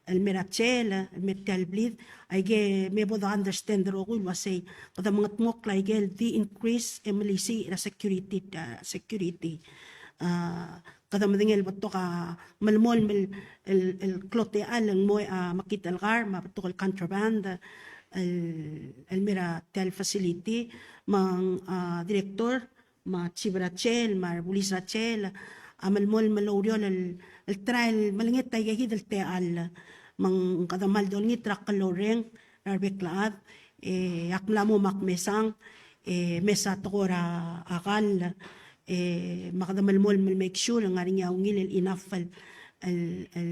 el mer a jail, el mer tia el blid, aike me bo de understand el rokui el uasei, kede mengetmokl aike el di increase e melisiich er a security, a, security. A, kede medengei el betok a melemolem el, el, el klou techall el ngmoich a mekngit el kar, me a betok el contraband, el, el mer a tia el facility, me ng, a, director, me a chief er a jail, me a rebulis er a jail, a melemolem el oureor el, el try el melenget aika kid el techall. Me ng kede kmal di olengit er a klou el orreng er a rebek el chad, e ak mla mo me ak mesang, e mesa tekoi er a kall, e me kede melemolem el make sure ng ngar er ngii a ungil el enough el, el, el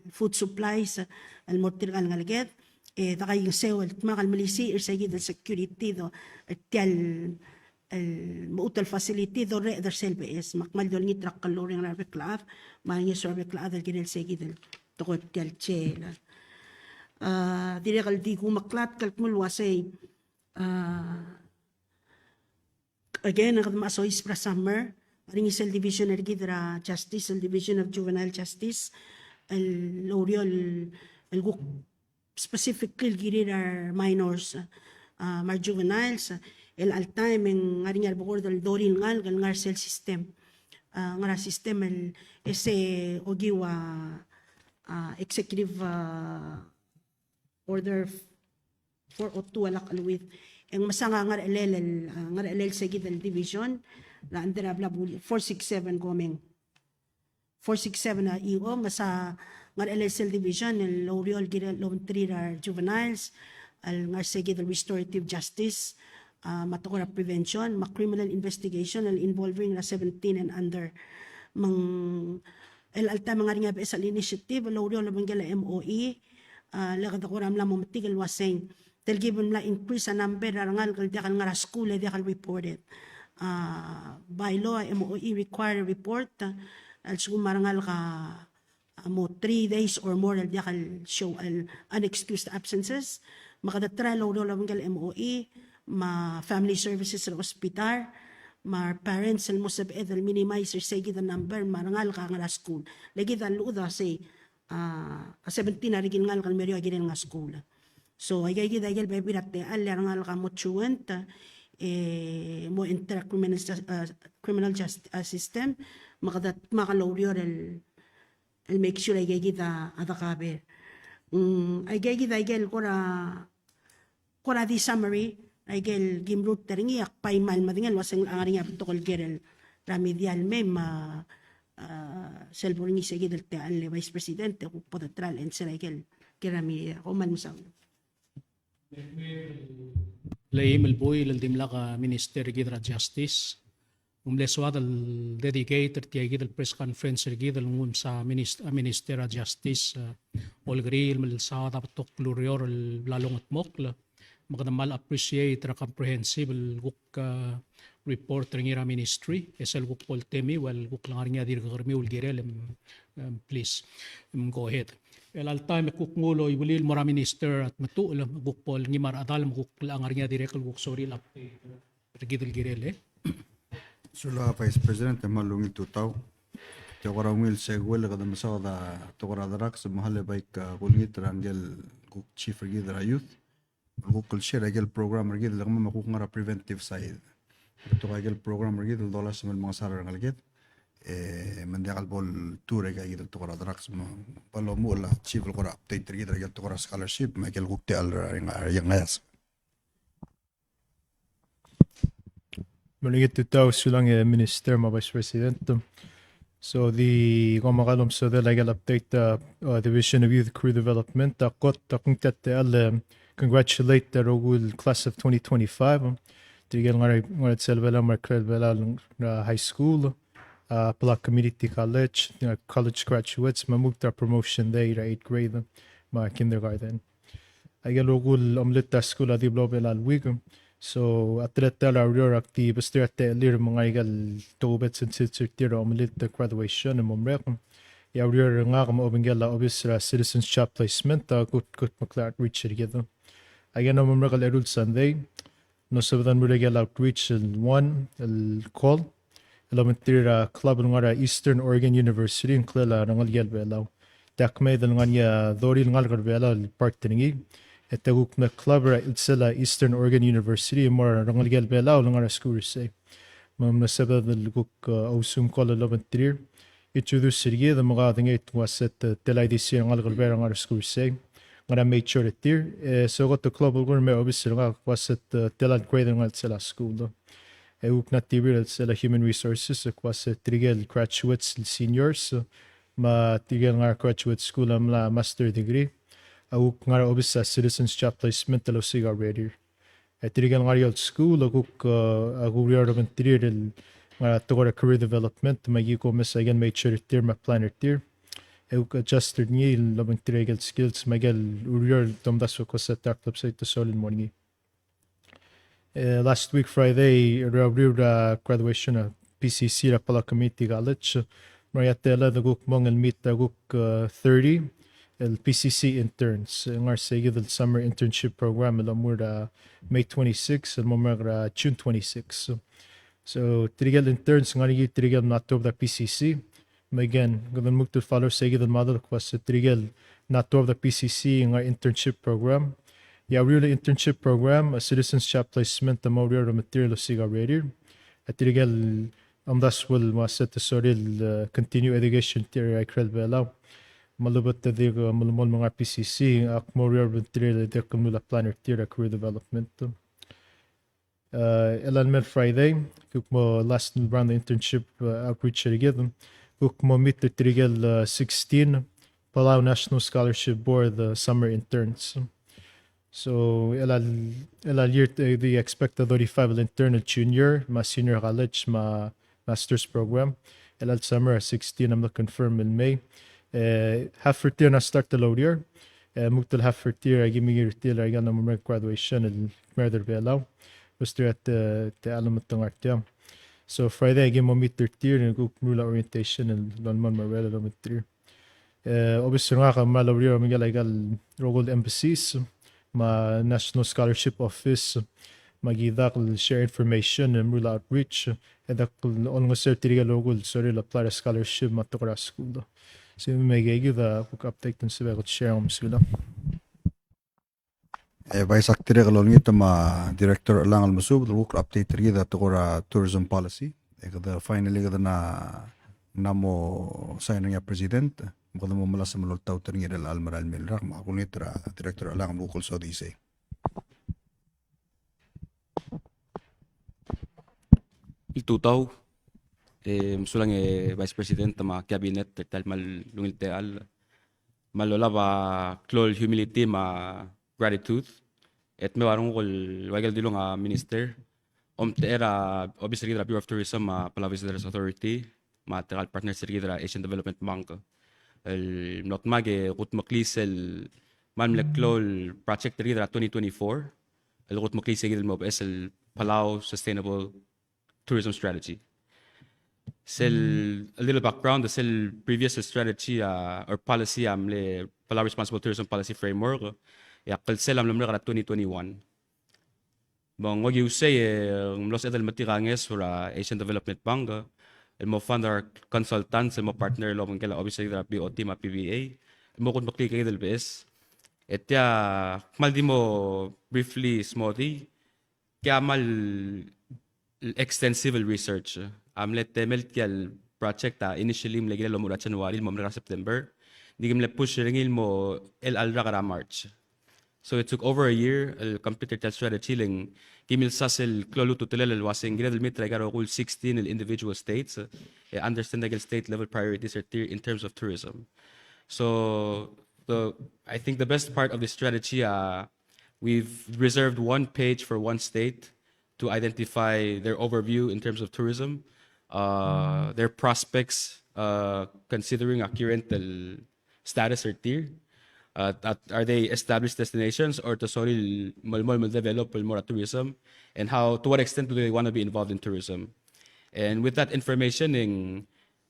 food supplies el mo er tirka el ngeleked, e dekaingeseu el dmak el melisiich er se kid el security, do, er tia el el mechut el facility, dorreched er sel beches, me ak kmal di olengit er a klou el orreng er a rebek el chad, me a ngeso er a rebek el chad el kirel se kid el tekoi er tia el jail. A, dirrek el di kumeklatk el kmo el uasei, a, again, kede mo soiseb er a summer, a ngar er ngii sel division er kid er a justice, el Division of Juvenile Justice, el oureor el, el kuk specifically el kirir a re minors, a, me a re juveniles, el all time e ng ngar er ngii a rebekord el dorir el ngalek el ngar er sel system. A, ngar er a system el ese okiu a, a, executive, a, order four oh two a lak cheleuid. E ng mesang a ngerechelel el, a, ngerechelel se kid el division, er a under a bla buil, four six seven komeng. Four six seven a E O, mesa ngerechelel sel division el oureor el kirel el obengterir a re juveniles, el ngar er se kid el restorative justice, a, me a tekoi er a prevention, me a criminal investigation el involving er a seventeen and under. Me ng el alta me ng ngar er ngii a beches el initiative el oureor el obengkel a M O E, a, le kede kora mla mo metik el uaseng, telkib el mla increase a number er a rengalek el diak el ngar er a skuul e diak el reported. A, by law, M O E require report, a, a lsekum a rengalek a a mo three days or more el diak el show el unexcused absences, me kede try el oureor el obengkel a M O E, me a family services er a hospital, me a parents el mo sebeched el minimize er sei kid el number, me a rengalek a ngar er a skuul. Le kid a llechud a sei, a, a seventeen a rekil ngalek el meruul a kirel ngar er a skuul. So, aika kid a ikel bebil er a techall, le a rengalek a mo truant, e mo enter a criminal jus-, a, criminal just-, a, system, me kede dmak el oureor el el make sure aika kid a, a de cover. Mm, aika kid a ikel kora, kora di summary, aikel kim rurt er ngii, ak bai kmal medengei el uaseng a ngar er ngii a betok el ker er a media el mei me, a, sel bo er ngii se kid el techall e Vice President, e kuk bo de try el answer aikel ker er a media. Kom kmal mesaul. Leim el buil el dimlak a Minister er kid er a Justice. Ng mle soad el dedicate er tia kid el press conference er kid el nguu el msa minist-, a Minister er a Justice, e, Olkeriil, el mle soad a betok el ureor el bla longetmokl, me kede kmal appreciate er a comprehensive el kuk, e, report er ngii er a ministry, e sel kuk bo el temiu el kuk lengar er ngii a dirk kermiu el kirel, em, em, please, em, go ahead. El alta me kuk nguu el oiuelii el mo er a Minister a Tmetuchl, me kuk bo el ngii me a rechedal, me kuk lengar er ngii a dirrek el kuk sorir el update er kid el kirel, e. Sulang Vice President, e kmal ungil tutau. Tia kora ungil segue el kede mesaod a tekoi er a drugs, me hale bai ke kulengit er a ngike el kuk chief er kid er a youth. Kuk el share aikel program er kid el kemam a kuk ngar er a preventive side. Betok aikel program er kid el dolasem el mengesar er a rengeleked. E, me ng diak el bo el tour er aika kid el tekoi er a drugs me bo lomuchel a chief el kora update er kid er aikel tekoi er a scholarship me aikel kuk techall er a renga-, rengaeas. Kmal ungil tutau, sulang e Minister me a Vice President. So, di kuk mo kmal omesodel aikel update, uh, uh, Division of Youth Career Development, a kot, a kuk tia el, um, congratulate a rokui el class of twenty twenty-five. Tirke el ngar er a, ngar er a Itzel Belau me a Ikrel Belau, uh, High School, uh, Palau Community College, uh, college graduates, me a muk er a promotion day er a eighth grade, me a kindergarten. Aikel rokui el omelit a skuul a di blo er a Belau el week. So, a teletelel a ureor a kdi besterir a techellir me ng aikel tokubets el sils er tir a omelit a graduation el mo merek. E a ureor er ngak me a obengkel a obis er a Citizens Job Placement, a kuk, kuk meklou a outreach er kid. Aikel mo merek el eru el Sunday, ng sebeched el mo er aikel outreach el one, el call el obengterir a club el ngar er a Eastern Oregon University, ngklel a rengelekel Belau. Te ak mei el ngar er ngii a dorir el ngalek er Belau el part er ngii. E te kuk mle club er a chelsel a Eastern Oregon University el mo er a rengelekel Belau el ngar er a skuul er sei. Me ng mle sebeched el kuk, uh, ousbech a call el obengterir, introduce er kid, me kede ngii el kmo a se te, tela ildisir a ngalek er Belau el ngar er a skuul er sei. Ngar er a major er tir, e se kot el club el kuk mei er a obis er ngak el kmo a se te, tela el grade el ngar er a chelsel a skuul. E kuk mla tibir er a chelsel a human resources el kmo a se tirke el graduates el seniors, me tirke el ngar er a graduate school a mla master degree, a kuk ngar er a obis er a Citizens Job Placement el osiik a urerir. E tirke el ngar er eou el skuul a kuk, uh, a kuk ureor el obengterir el ngar er a tekoi er a career development, me aki kuk omes aikel major er tir me a plan er tir. E kuk adjust er ngii el obengterir aikel skills me aikel ureor el tomdasu el kmo a se te klebesei e te sorir el mo er ngii. E, last week Friday, er a uriul er a graduation er a P C C er a Palau Community College, me a tia el kuk mong el meet a kuk, uh, thirty el P C C interns, e ngar er sei kid el summer internship program el mo er a May twenty-six el mo merek er a June twenty-six. So, tirke el interns ngar er ngii tirke el mla tuobed er a P C C, me again, kede lmuut el follow er sei kid el model el kmo a se tirke el mla tuobed er a P C C ngar er a internship program. E a uriul er a internship program, a Citizens Job Placement, a mo uriul er a material el osiik a urerir. E tirke el omdasu el kmo a se te sorir el, uh, continue education er tir er a ikrel Belau, me a lebo te dirk, uh, melemolem el ngar er a P C C, ak mo uriul er a material e dirk meruul a plan er tir er a career development. Uh, el mei el Friday, kuk mo last round of internship, uh, outreach er kid. Kuk mo meet er tirke el, uh, sixteen Palau National Scholarship Board, uh, summer interns. So, el, el year, uh, di expect a thirty-five el intern el junior, me a senior college, me a master's program. El chelecha el summer a sixteen a mlo confirm el mei. E, half er tir a start el oureor. E, lmuut el half er tir a ki mengiil er tir er aika el mo merek graduation el mei er a Belau. Ua se tir a te, te alum me te ngar tiang. So Friday a ki mo meet er tir e kuk meruul a orientation el lolemolem er a ureor el ometerir. E, obis er ngak a kmal oureor er a Merikel aika el rokui el embassies, me a National Scholarship Office, me aki dak el share information, e meruul a outreach, e dak el olengeseu er tirke el rokui el sorir el apply er a scholarship me a tekoi er a skuul. Se me keiki a kuk update el sebechek el share, mesulang. E, Vice, ak dirrek el olengit me a Director Elang el mesubed el kuk update er kid a tekoi er a tourism policy. E kede finally kede na, na mo sign er ngii a President, me kede mo melasem el oltaut er ngii er chelecha el merael mei el rak, me ak olengit er a Director Elang el kuk el sodisei. Ungil tutau, e, mesulang e Vice President me a Cabinet, er tia el kmal ungil techall. Me a lolab a klou el humility me a gratitude. E dmeu a renguk el ua ikel dilung a Minister, omtechei er a obis er kid er a Bureau of Tourism, a Palau Visitors Authority, me a techal partners er kid er a Asian Development Bank. El mlo dmak e kudmeklii sel kmal mle klou el project er kid er a twenty twenty-four, el kudmeklii se kid el mo beches el Palau Sustainable Tourism Strategy. Sel, a little background, sel previous strategy, uh, or policy a mle Palau Responsible Tourism Policy Framework, e a klsel a mlo merek er a twenty twenty-one. Me ng okiu sei e ng mlo sebeched el metik a ngeso er a Asian Development Bank el mo fund er a consultants el mo partner el obengkel a obis er kid er a B O T me a P V A el mo kudmeklii kid el beches. E tia kmal di mo briefly smodii, tia kmal extensive el research. A mle temel tia el project a initially mle kirel el omuchel er a January el mo merek er a September. Ng di ki mle push er ngii el mo el chelecha el rak er a March. So it took over a year el complete er tia el strategy, le ng ki milsa sel klou el ultutelel el uase ng kired el meet er aika el rokui el sixteen el individual states, e understand aike el state level priorities er tir in terms of tourism. So the, I think the best part of this strategy, uh, we've reserved one page for one state to identify their overview in terms of tourism, uh, their prospects, uh, considering a current el status er tir. Uh, at, are they established destinations or te sorir el melemolem el develop el mo er a tourism, and how, to what extent do they want to be involved in tourism? And with that information, e ng,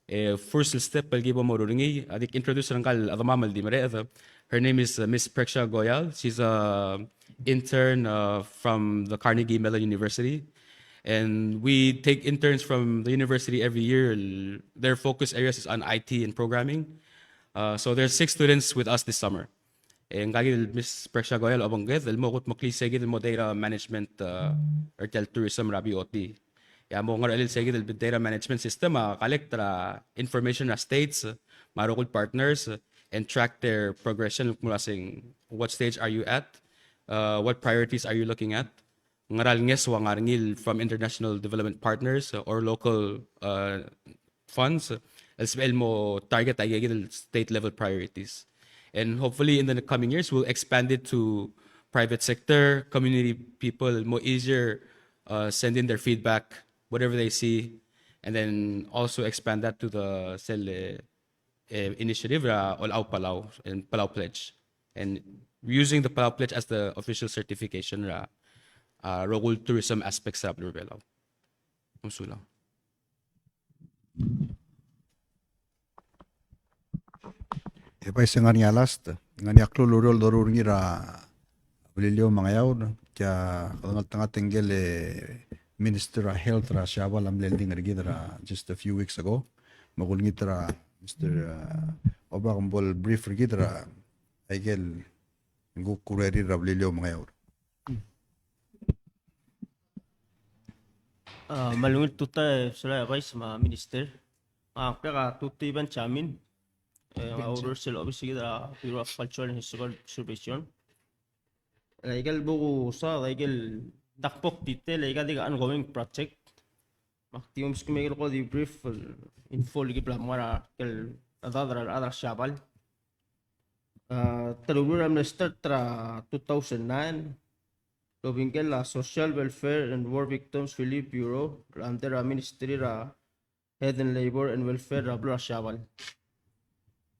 e, first step el ki bo moruul er ngii, a di ak introduce er ngka el chedemam el di mereched. Her name is, uh, Miss Prexia Goyal. She's a intern, uh, from the Carnegie Mellon University. And we take interns from the university every year. El, their focus areas is on I T and programming. Uh, so there's six students with us this summer. E ngka kid el Miss Prexia Goyal a obengked el mo kudmeklii se kid el mo data management, uh, er tia el tourism er a B O T. E a mo ngerchelel se kid el data management system a collect er a information er a states, uh, me a rokui el partners, uh, and track their progression, el kmo uaseng, what stage are you at? Uh, what priorities are you looking at? Ngera el ngeso a ngar er ngii el from international development partners, uh, or local, uh, funds, uh, el sebechel el mo target aike kid el state level priorities. And hopefully in the coming years, we'll expand it to private sector, community people, more easier, uh, send in their feedback, whatever they see, and then also expand that to the sel, uh, eh, initiative er a Olau Palau and Palau Pledge, and using the Palau Pledge as the official certification er a, uh, rokui el tourism aspects er a beluu er a Belau. Mesulang. E bai se ngar er ngii a last, ngar er ngii a klou el ureor el doruul er ngii er a Beliliou me a Ngeaur, tia kede ngeltengat ngike el Minister er a Health er a Siabal a mle oldingel er kid er a just a few weeks ago. Me kulengit er a Mister, uh, Obak me bo el brief er kid er a ikel kuk urerir er a Beliliou me a Ngeaur. A, me a ungil tutau e Vice me a Minister. A, ngak a Tuti Benjamin, e, a oureor er sel obis er kid er a Bureau of Cultural and Historical Preservation. Aike el bo kusaod, aike el dak bo kdetail, aika di ongoing project. Me ak di omeskemiu aike el ko di brief el info el ki bla mo er a ikel chedad er a rechad er a Siabal. A, teruul er a mle start er a two thousand nine, el obengkel a Social Welfare and War Victims Relief Bureau, el under a Ministry er a Health and Labor and Welfare er a beluu er a Siabal.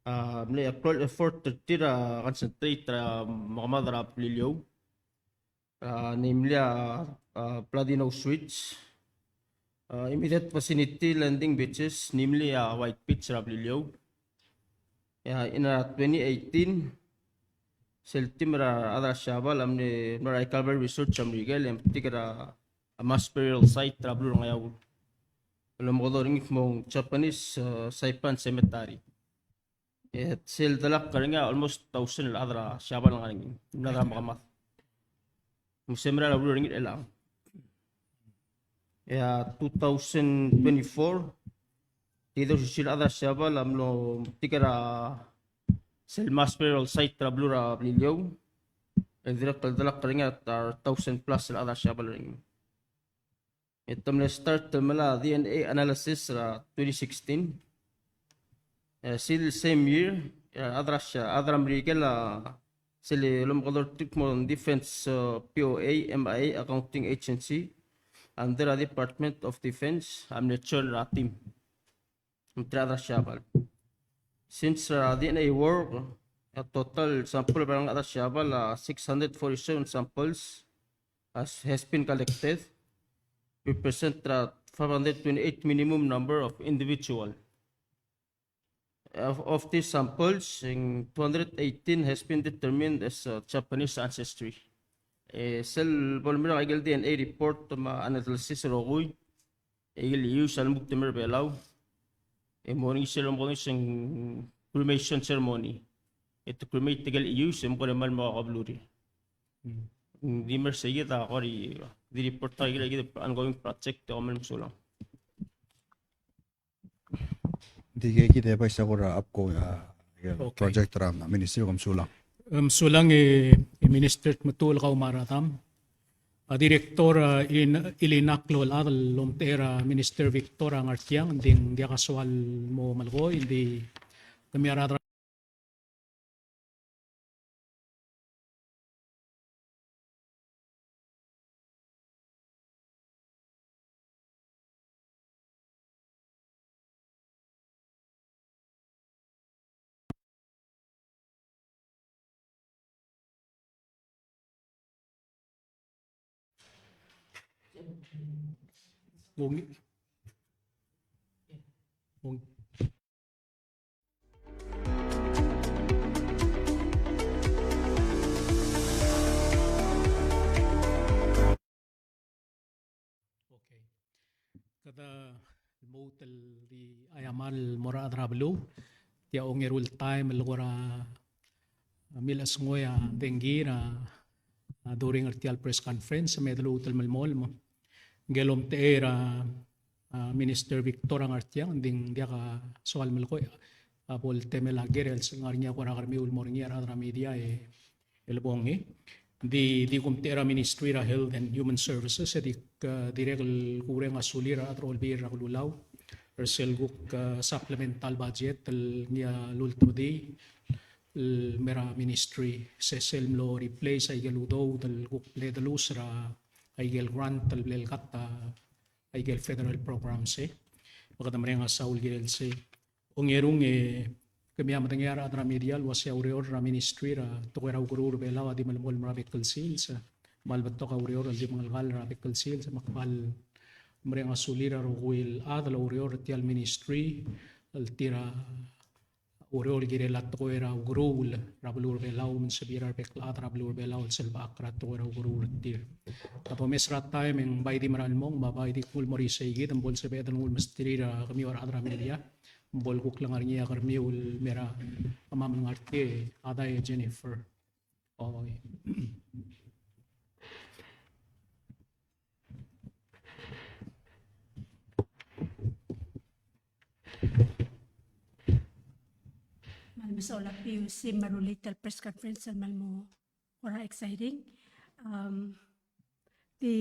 A mle klou el effort er tir a concentrate er a mekemad er a Beliliou. A, namely a, a, Paladino Switch, a, immediate vicinity landing beaches, namely a White Beach er a Beliliou. A, in a twenty eighteen, sel team er a rechad er a Siabal a mle, mle er a Calvary Research a Merikel e metik er a, a, mass burial site er a beluu er a Ngeaur el omekedong er ngii el kmo Japanese, a, Saipan Cemetery. E sel delak er ngii a almost thousand el chad er a Siabal el ngar er ngii, el mla er a mekemad. Me se mera el oureor er ngii er chelechang. E a two thousand twenty-four, di dosiik a rechad er a Siabal a mlo metik er a sel mass burial site er a beluu er a Beliliou. El dirrek el delak er ngii a thousand plus el chad er a Siabal er ngii. E te mle start el melai a D N A analysis er a twenty sixteen. E sel same year, e a chad er a Sia-, chad er a Merikel a sel lomekedong er tir el kmo Defense, e, P O A, M I A Accounting Agency, under a Department of Defense, a mle join er a team. Ng tir a rechad er a Siabal. Since, uh, D N A work, a total sample er a rechad er a Siabal a six hundred forty-seven samples has, has been collected, represent a five hundred twenty-eight minimum number of individual. Of, of these samples, two hundred eighteen has been determined as, uh, Japanese ancestry. E sel bo lemerek a ikel D N A report me a analysis el rokui, e ikel ius a lmuut el mer a Belau. E mo er ngii sel omekedong e ng cremation ceremony. E te cremate ikel ius e mo kora mle mo kabelurir. Ng di mer sei kid a kora di report a ikel, ikel ongoing project e kom kmal mesulang. Di ke kid e bai sa kora upcoming, a, project er a ministry, kom mesulang. Mesulang e, e Minister Tmetuchl Kaumaradam. A Director, a, Ilin-, Ilinak Lolchad el omtechei er a Minister Victor a Ngartiang, ng di ng diak a soal el mo melekoi, ng di kemiu a rechad er a Wong. Wong. Okay. Kede lmuut el di aiamar el mo er a rechad er a beluu. Tia ongeru el taem el kora, a, milechesngoi a dengki er a, a, during er tia el press conference, me de lmuut el melemolem. Ngike el omtechei er a, a, Minister Victor a Ngartiang, ng di ng diak a soal el melekoi a bo el temel a ker el se ngar er ngii a kora kermiu el mo er ngii a rechad er a media e el bong e. Di, di kumtechei er a Ministry er a Health and Human Services, e di, e, dirrek el kureng a sulir a rechad er a Olbiil er a Kelulau er sel kuk, e, supplemental budget el ngii a lultebedii el mer a ministry, se sel mlo replace a ikel udoud el kuk bledelus er a ikel grant el blal cut a a ikel federal programs e. Me kede mereng a saul el kirel sei. Ongerung e, kemiu a medengei a rechad er a media el uasei a ureor er a ministry er a tekoi er a ukeruul er a Belau a di melemolem er a bek el sils. Me a le betok a ureor el di mengelekall er a bek el sils, me kmal mereng a sulir a rokui el chad el oureor er tia el ministry el tir a ureor el kirel a tekoi er a ukeruul er a beluu er a Belau, me ng sebechir a rebek el chad er a beluu er a Belau el selbechakl er a tekoi er a ukeruul er tir. Kede omes er a taem e ng bai di mera el mong, me a bai di kuk mo er isei kid, me bo lsebeched el nguu el mesterir a kemiu a rechad er a media, me bo le kuk lengar er ngii a kermiu el mer a kemam el ngar er tia, Adai e Jennifer. Oi. Me kmal mesaul a PUC me a rullii tia el press conference el kmal mo kora exciting. Um, di,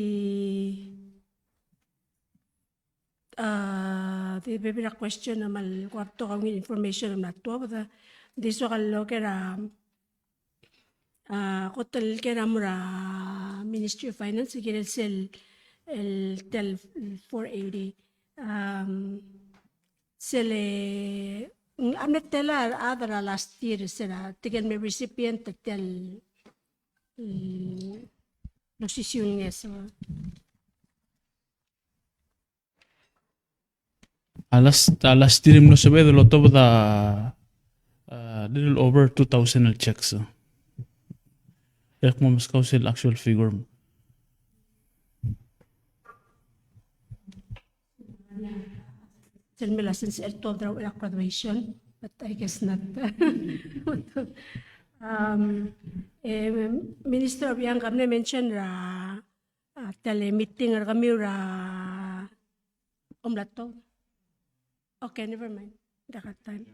uh, di bebil er a question me a kuk betok a ungil information me a tuobed. Di soak el oker a A, kot el ker a mo er a Ministry of Finance, el kirel sel, el tia el four eighty. Um, sel, ng, a mle tela a rechad er a last year, se er a tirke el mle recipient er tia el, mm, el osisiu el ngeso. A last, a last year el mlo sebeched el otobed a, a little over two thousand el checks. E ak mo meskau sel actual figure. Sel mle license el twelve er a graduation, but I guess not. Um, eh, Minister Obichang, ka mle mention er a, a tia el meeting er kemiu er a omlato. Okay, never mind. Diak a time.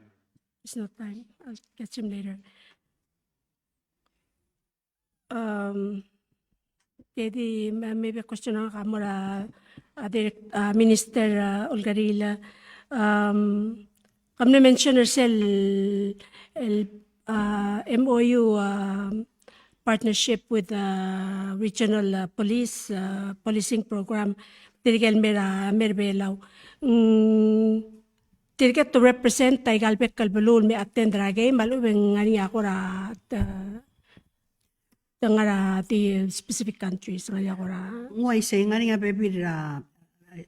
It's no time. I'll catch him later. Um, te di, ma-, maybe a question a mo er a, a direct, a Minister, a Olkeriil. Um, ka mle mention er sel, el, a, M O U, a, partnership with, a, regional, a, police, a, policing program, tirke el mer a, mer Belau. Mm, tirke to represent a ikal bek el beluu el me attend er a game, a lechub e ng ngar er ngii a kora, a, te ngar er a di specific countries, ngar er ngii a kora. Ng uaisei, ng ngar er ngii a bebil er a,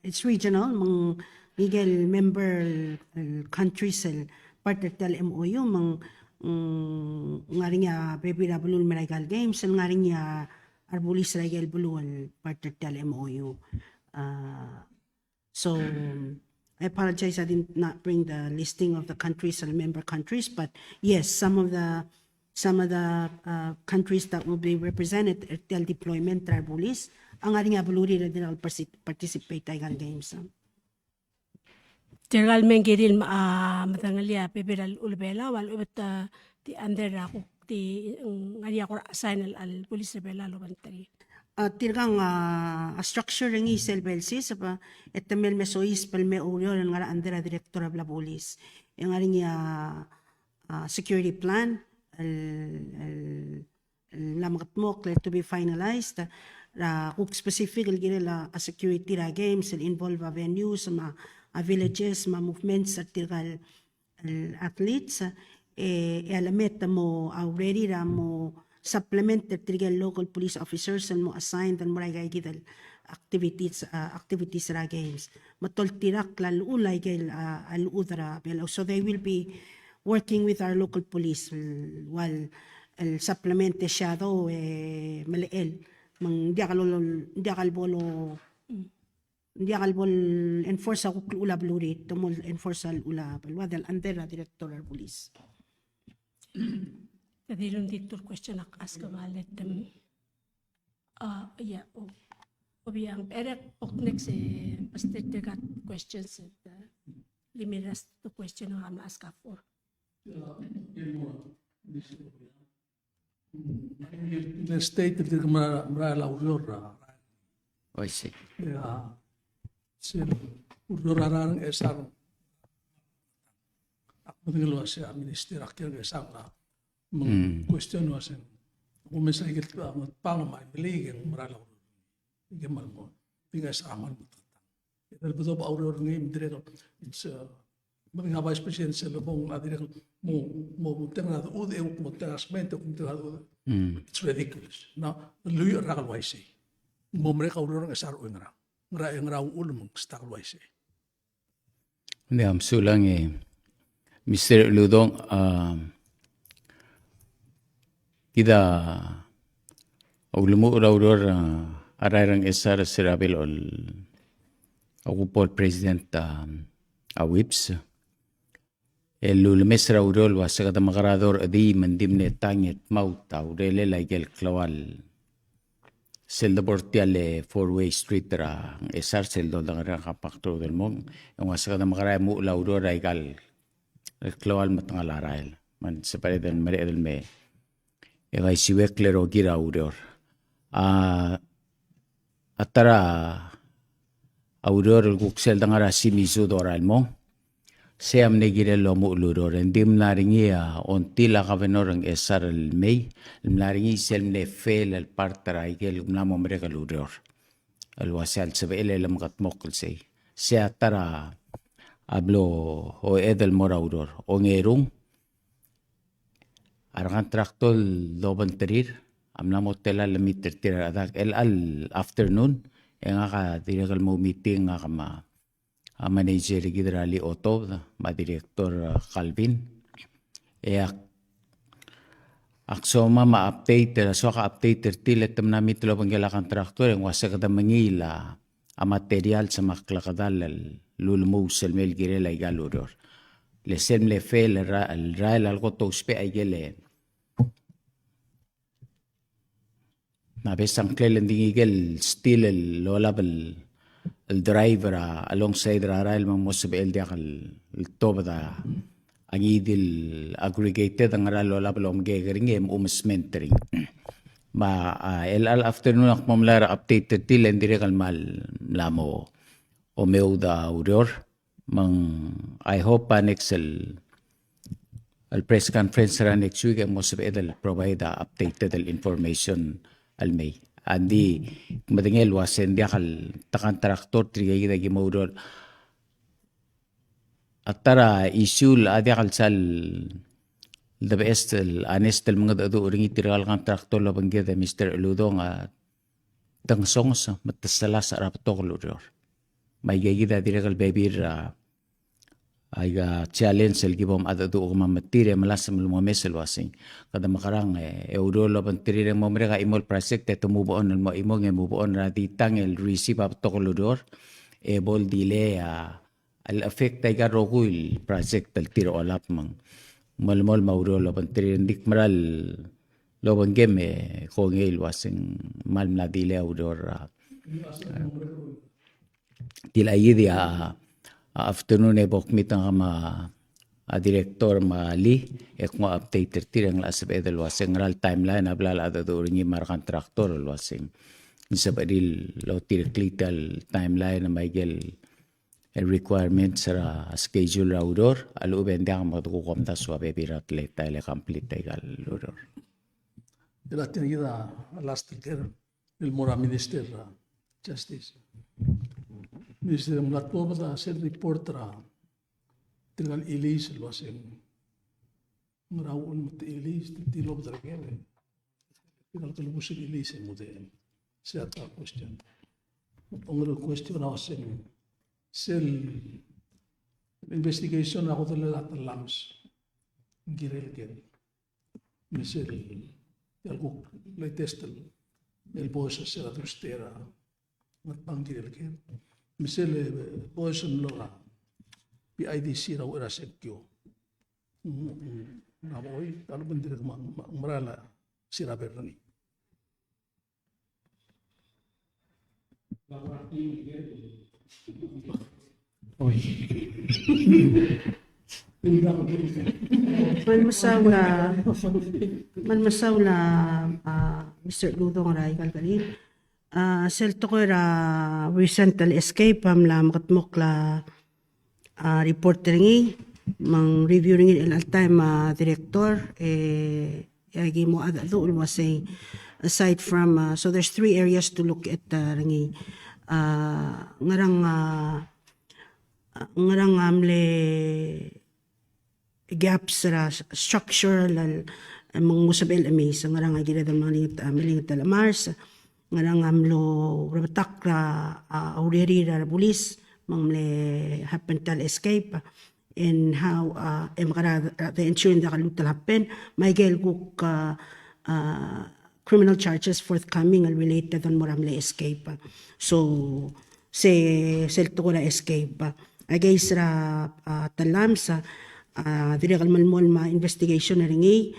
it's regional, me ng ikel member, el countries el part er tia el M O U, me ng, mm, ngar er ngii a bebil er a beluu el mer a ikal games, el ngar er ngii a rebulis er a ikel beluu el part er tia el M O U. A, So, I apologize, I did not bring the listing of the countries, the member countries, but yes, some of the, some of the, uh, countries that will be represented er tia el deployment er a rebulis, a ngar er ngii a belurir el dirrek el participate er a ikal games. Tirka el mengkir el, a, medengelii a bebil er a llechul Belau, a lechub e te, a, di under er a kuk di, mm, ngar er ngii a kora assign el, el bulis er Belau el obengterir. A, tirkang, a, a structure er ngii sel bo lsiseb, e te mei el me soiseb el me oureor el ngar er a under er a director er a bulis. E ngar er ngii a, a, security plan, el, el, el mla mekedmokl el to be finalized, er a kuk specific el kirel a, a security er a games, el involve a venues, me a, a villages, me a movements er tirka el el athletes, e, e a lemet a mo, a urerir a mo supplement er tirke el local police officers el mo assigned el mo er aika kid el activities, a, activities er a games. Me toltirakl a llechul aike el, a, a llechul er a Belau. So they will be working with our local police, el, ua el supplement e shadow e melechel. Me ng diak el, diak el bo lo Ng diak el bo el enforce a kuk llechul a belurir, te mo enforce a llechul a Belau, a di el under er a director er a bulis. Te di el ungil el question ak ask a let them. Ah, yeah, oh. Obiang, Eric, ok, next, eh, Pastor, they got questions, eh, limit us to question, I'm ask for. Ng state el dirk mera, mera el oureor er a. Oh, I see. Ia, sel ureor er a Ngchesar. Ak medengei el uasei a minister er a Ngchesar a me ng question el uasei, ko mesa ikel, a, Ngatpang me a Imeliik e ng mera el oureor. Ikel kmal mo. Di Ngchesar a kmal mo. Eder bedob a ureor er ngii me dirrek, it's, uh, me ng a vice president sel lebong a dirrek mo, mo, mo teng a dechud e kuk mo teng a sment e kuk mo teng a dechud. Mm. It's ridiculous. Now, lluich el rak el uaisei. Mo merek a ureor er a Ngchesar a ngerang. Ngera, ngera uchul me ng stak el uaisei. Ng di a mesulang e Mister Uludong, a, kid a ulemuchel er a ureor, a, a rael er a Ngchesar er sel Belau el, a kuk bo el president, a, a Whipps. El ulemes er a ureor el uasei kede mekerang e dechedii me ng di mle tang e dmaut a urerel a ikel klou el sel debo er tia el four-way street er a Ngchesar sel dodengelii er a Compact Road el mong, e ng uasei kede mekerang e muchel a ureor er a ikal klou el metengel a rael. Me ng sebeched el mereched el me e kaisiuekl el rokir a ureor. A, a ta er a ureor el kuk sel dengar er a simisud er a el mong. Sei a mle kirel el omuchel el ureor. Ng di mla er ngii a, until a governor er a Ngchesar el mei, mla er ngii sel mle fail el part er a ikel mla mo merek el ureor. El uasei a lsebechel el mekedmokl sei. Sei a ta er a a blo oedei el mo er a Auror. Ongerung, a recontractor el dobengterir a mla mo tela el meet er tir a rechad er chelecha el afternoon, e ngak a dirrek el mo meeting ngak me a a manager er kid er a Lee Otobed, me a director, a, Calvin. E ak, ak soam a update, er a soak a update er tir el te mla meet el obengkel a contractor, e ng uase kede mengiil a materials me a klekedall el lulemuus el mei el kirel aika el ureor. Le sel mle fail el ra-, el rael a leko tousbech aike el Ng bes a ngklel e ng di ngike el steel el olab el, el drive er a alongside er a rael me ng mo sebechel diak el, el tobed a ngii di el aggregated, ngera el olab el omkek er ngii e mochu mesment er ngii. Me a, a, el, el afternoon ak mo melai er a update er tir e ng dirrek el mla, mla mo omeoud a ureor. Me ng, I hope a next el, el press conference er a next week e ng mo sebeched el provide a updated el information el mei. Ng di medengei el uase ng diak el ta contractor tirke kid a ki mo oureor. A ta er a issue el a diak el sal debechest el honest el mengedecheduch er ngii, tirka el contractor el obengked e Mister Uludong a te ngesonges me te selasech er a betok el ureor. Me aika kid a dirrek el bebil er a, aika challenge el ki bo mchedecheduch kemam me tir e melasem el mo omes el uaseng kede mekerang e, e ureor el obengterir e ng mo merek a chimo el project e te move on el mo chimong e move on er a di tang el receive a betok el ureor e bo el delay a el affect aika el rokui el project el tir a olab me ng melemolem a ureor el obengterir. Ng di kmeral obengkem e kongei el uaseng kmal mla delay a ureor er a, a, tilecha kid a, a, afternoon e bo kmeet ngak me a, a, director me a Lee e kmo update er tir e ng locha sebeched el uaseng ngera el timeline a bla locha decheduch er ngii me a recontractor el uaseng ng sebechir el otireklii tia el timeline me aike el el requirements er a schedule er a ureor, a lechub e ng diak me kede kuk omdasu a bebil er a teletael e complete aika el ureor. Tia kid a last el ker el mo er a Minister er a Justice. Minister, ng mla tuobed a sel report er a tirka el release el uaseng ngera uchul me te release, te tilobed er ker. Tirka el kelebus el release e ng mo de. Sei a ta el question. Ongerung el question a uaseng sel investigation a kodellel a Tellames, ng kirel ker. Me sel, tia el kuk latest el, el boes er sel a Tuesday er a Ngatpang, ng kirel ker. Me sel, eh, boes el mlo er a P I D C er a uchei er a sengkio. Mm, mm, ng mla mo oi, a lechub e ng dirrek me ng, me ng mera el siraber er ngii. Me ng mesaul a, me ng mesaul a, a, Mister Uludong er aika el kerir. A, sel tekoi er a recent el escape a mla mekedmokl a, a, report er ngii, me ng review er ngii er chelecha el taem a director, e, e aki mo mengedecheduch el uasei, aside from, a, so there's three areas to look at, a, er ngii. A, ngerang, a, ngerang a mle gaps er a structural el, me ng mo sebechel el mei, se ngerang a kired el melenget, a, melenget el chemars, ngerang a mlo rebetakl er a, a, urerir er a rebulis, me ng mle happen tia el escape, and how, a, e mekera, a, the ensuing diak lluut el happen, me aike el kuk, a, a, criminal charges forthcoming el related el mo er a mle escape. So, se, sel tekoi er a escape. A case er a, a, Tellames, a, dirrek el melemolem a investigation er ngii,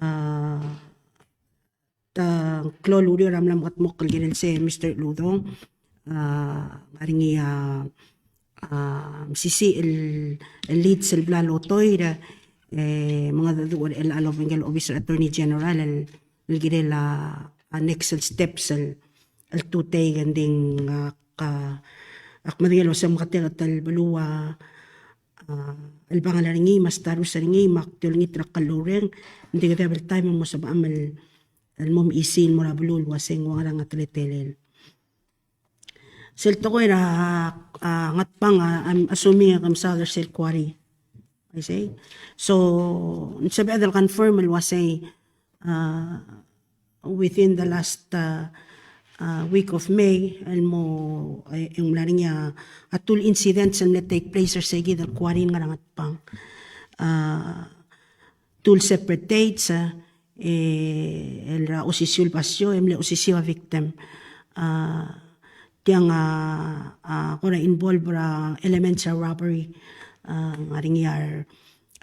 a, ta klou el ureor a mla mekedmokl el kirel sei Mister Uludong, a, ngar er ngii a, a, mesisiich el, el leads el bla lotoir, e, mengedecheduch er chelecha el obengkel Office er a Attorney General el, el kirel a, a next el steps el, el tuteik. Ng di ngak a, ak medengei el uasei meketeket el beluu a, a, chelebangel er ngii, me a status er ngii, me ak di olengit er a klou el reng, ng di kede have el taem e mo sebecham el, el mo mesisiich el mo er a beluu el uasei ng ua ngerang a teletelel. sel tekoi er a, a, Ngatpang, a, I'm assuming e ke mesaod er sel quarry. I see. So, ng sebeched el confirm el uasei, a, within the last, uh, uh, week of May, el mo, e, e ng mla er ngii a, a two el incidents el mle take place er seikid el quarry el ngar er a Ngatpang. Uh, two el separate dates, uh, e, el er a osisiu el basio, e mle osisiu a victim. Uh, tiang a, a, kora involve er a elements er a robbery, uh, ngar er ngii a,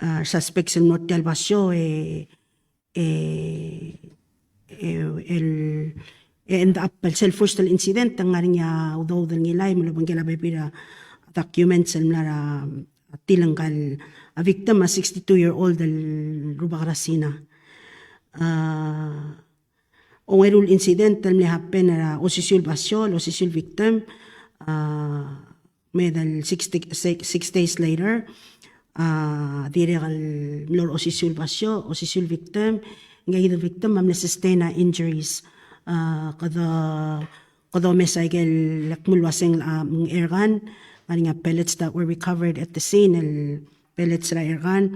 uh, suspects el mlo er tia el basio, e, e, e, el, e, end up el sel first el incident, ng ngar er ngii a udoud el ngilai, me lobengkel a bebil er a documents el mla er a, a, tilengkal, a victim a sixty-two year old el rubak er a Sina. A, ongeru el incident el mle happen er a osisiu el basio, el osisiu el victim, a, me del six, six, six days later, a, dirrek el mlo er a osisiu el basio, osisiu el victim, ngii di el victim a mle sustain a injuries. A, kede, kede omes a ikel kmo el uaseng, a, ng air gun, ngar er ngii a pellets that were recovered at the scene, el pellets er a air gun.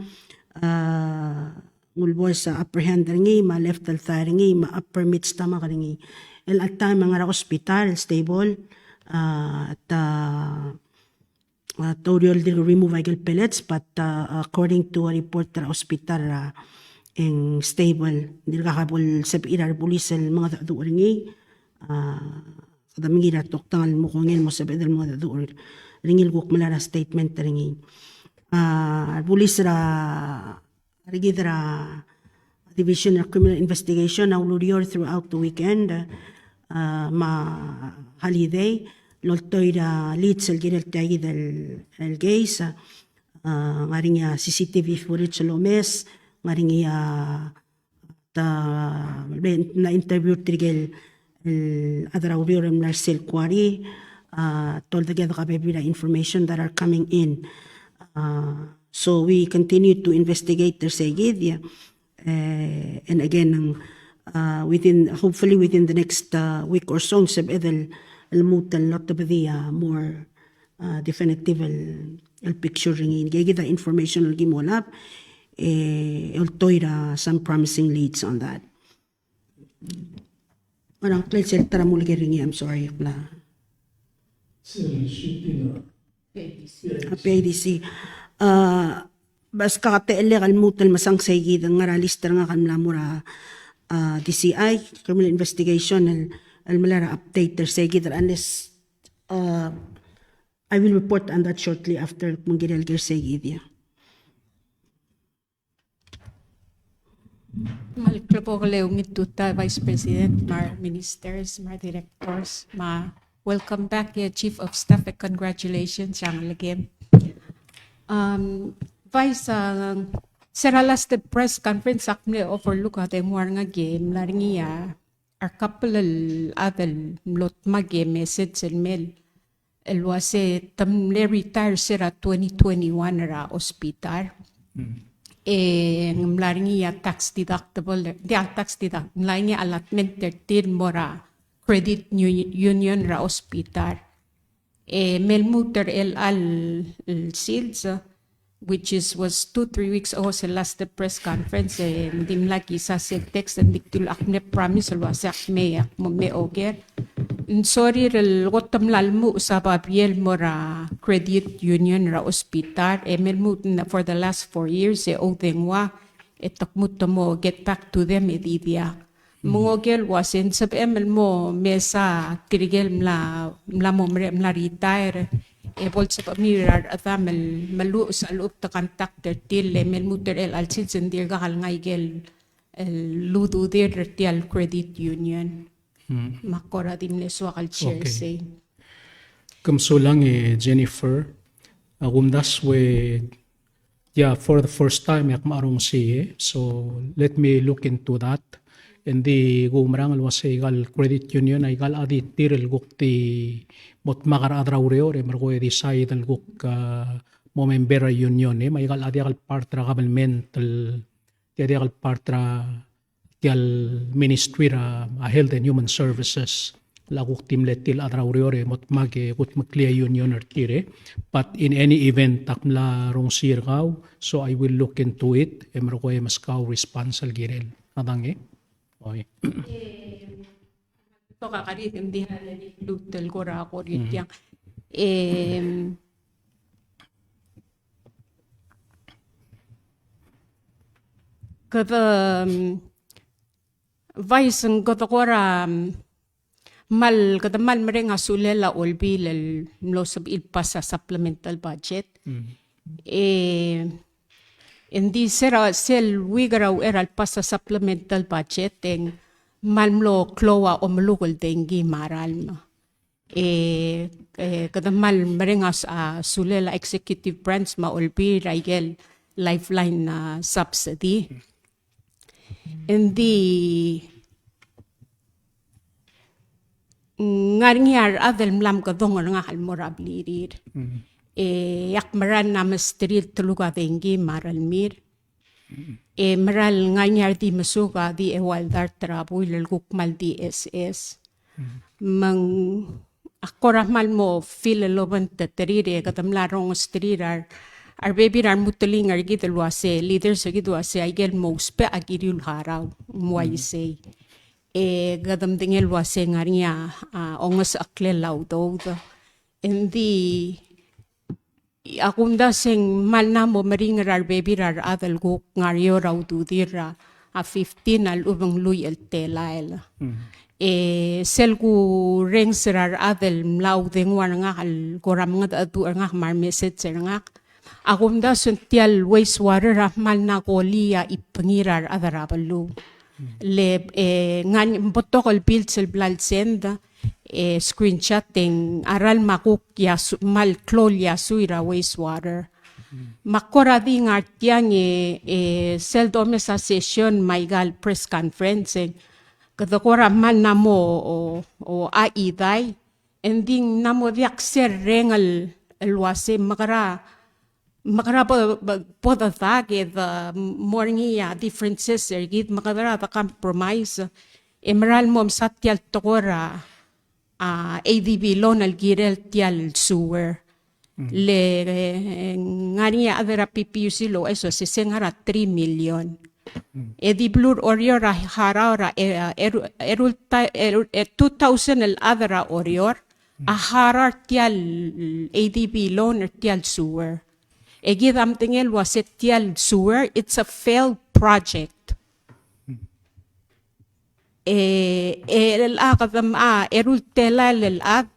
A, ng ulebongel a upper hand er ngii, me a left el thigh er ngii, me a upper mid stomach er ngii. El at time a ngar er a hospital, el stable, a, ta, a, te oureor el dirk remove a ikel pellets, but, a, according to a report er a hospital, a, e ng stable, dirkak a bo el sebechir a rebulis el mengedecheduch er ngii, a, kede mengiil er a toktang el mo kongei el mo sebeched el mengedecheduch er ngii el kuk melai er a statement er ngii. A, rebulis er a, er kid er a Division of Criminal Investigation a ulureor throughout the weekend, a, me a holiday, el oltoir a leads el kirel tia kid el, el case, a, ngar er ngii a C C T V footage el omes, ngar er ngii a ta, mla interview er tirke el, el chad er a ureor el mla er sel quarry, a, te oldekedek a bebil er a information that are coming in. A, so we continue to investigate er seikid, e, and again, ng, a, within, hopefully within the next, a, week or so, ng sebeched el, el lmuut el otobedii a more, a, definitive el, el picture er ngii. Ngii kid a information el ki mo olab, e, oltoir a some promising leads on that. Ngerang klel sel ta er a muleker er ngii, I'm sorry, bla. Sel shooting er a P I D C. A P I D C. A, bas ka kate el lek el lmuut el mesang seikid, ngar er a list er ngak el mla mo er a, a, D C I, criminal investigation, el, el melai er a update er seikid er a unless, a, I will report on that shortly after me ng kirel ker seikid, ia. Me a klebokel e ungil tutau Vice President, me a re Ministers, me a re Directors, me a welcome back, e Chief of Staff, e congratulations er a ngelekem. Um, Vice, a, se er a last press conference ak mle overlook a dengua er ngak e mla er ngii a a re couple el chad el mlo dmak e message el mei el uase te mle retire se er a twenty twenty-one er a hospital. Mm. E ng mla er ngii a tax deductible, di a tax deduct, mla er ngii a allotment er tir el mo er a credit u-, union er a hospital. E me lmuut er chelecha el sils, which is, was two, three weeks ago, sel last press conference, e ng dimlak kisa sel text, e ng di kdu el ak mle promise el uase ak mei, ak mo mei oker. Ng sorir el kot el mla lmuches a babier el mo er a credit union er a hospital, e me lmuut n-, for the last four years, e oudengua, e te kmu te mo get back to them, e di diak. Me ng oker el uase ng sebechem el mo mesa tirke el mla, mla mo mre-, mla retire, e bo lsebechemir a rechedam el meluches a lechub e te contact er tir, le me lmuut er chelecha el sils e ng dirkak el ngaikel, el ududir er tia el credit union. Hmm. Me ak kora di mle soak el share. Okay. Sei. Ke mesulang e Jennifer, a kumdasu e Yeah, for the first time, e ak mo rongesii, e. So, let me look into that. Ng di kumerang el uase aika el credit union, aika el chad er tir el kuk di mo dmak a rechad er a ureor, e merekong e decide el kuk, ah, mo member er a union, e. Me aika el chad a diak el part er a government, el, tia diak el part er a tia el Ministry er a, ah, Health and Human Services. el kuk di mle tir el chad er a ureor e mo dmak e kudmeklii a union er tir e. But in any event, ak mla rongesii er kau, so I will look into it, e merekong e meskau response el kirel. A dang e? Oi. Tok a kari ng di hal el include el kora kori tiang. Em, kede, em, Vice, ng kede kora, em, mal, kede mal mereng a sulel a Olbiil el mlo sebechir el pass a supplemental budget. E, e ng di se er a, sel week er a uchei er a lepass a supplemental budget, e ng mal mlo klou a omeluk el dengki me a ralm. E, e, kede mal mereng a s-, a sulel a executive branch me a Olbiil er a ikel lifeline, a, subsidy. Ng di ngar er ngii a rechad el mla mekedong er ngak el mo er a blirir. E ak mera el mesterir teluk a dengki me a ralmir. E mera el ngar er ngii a redi mesuk a di eua el dart er a buil el kuk kmal di S S. Me ng ak kora kmal mo feel el obengterir e kede mla rongesterir a re-, a rebebil er a remuteling er kid el uase, leaders er kid el uase, a ikel mo ousbech a kiriul harau, me uaisei. E kede medengei el uase ngar er ngii a, a, ongesecheklel a udoud. Ng di a kumdasu e ng mal mla mo meringel er a rebebil er a rechad el kuk ngar er eou er a ududir er a, a, fifteen a lechub e ng lluich el telael. E sel kurrenges er a rechad el mla oudengua er ngak el kora mengedecheduch er ngak me a remessage er ngak. A kumdasu e ng tia el wastewater a kmal mla kolii a chibengir a rechad er a beluu. Le, e, ngar er ngii a betok el bills el bla lesend, e, screenshot e ng a ralm a kuk iasui, kmal klou el iasui er a wastewater. Me ak kora di ngar tiang e, e, sel domes a session me aika el press conference, e kede kora kmal mla mo, o, o, a idai, e ng di ng mla mo diak se el reng el, el uase mekera, mekera bo, bo, bo dedak e de mo er ngii a differences er kid, mekera de compromise, e mera el mo mesa tia el tekoi er a, a, A D B loan el kirel tia el sewer. Le, e, ngar er ngii a chad er a P P U C el ouchais el uase se ngar er a three million. E di beluu er Oreor a harau er a, e, eru-, erul ta-, eru-, e, two thousand el chad er a Oreor a harau er tia el A D B loan er tia el sewer. E kid a medengei el uase tia el sewer, it's a failed project. E, e, el a kede mla, erul telael el chad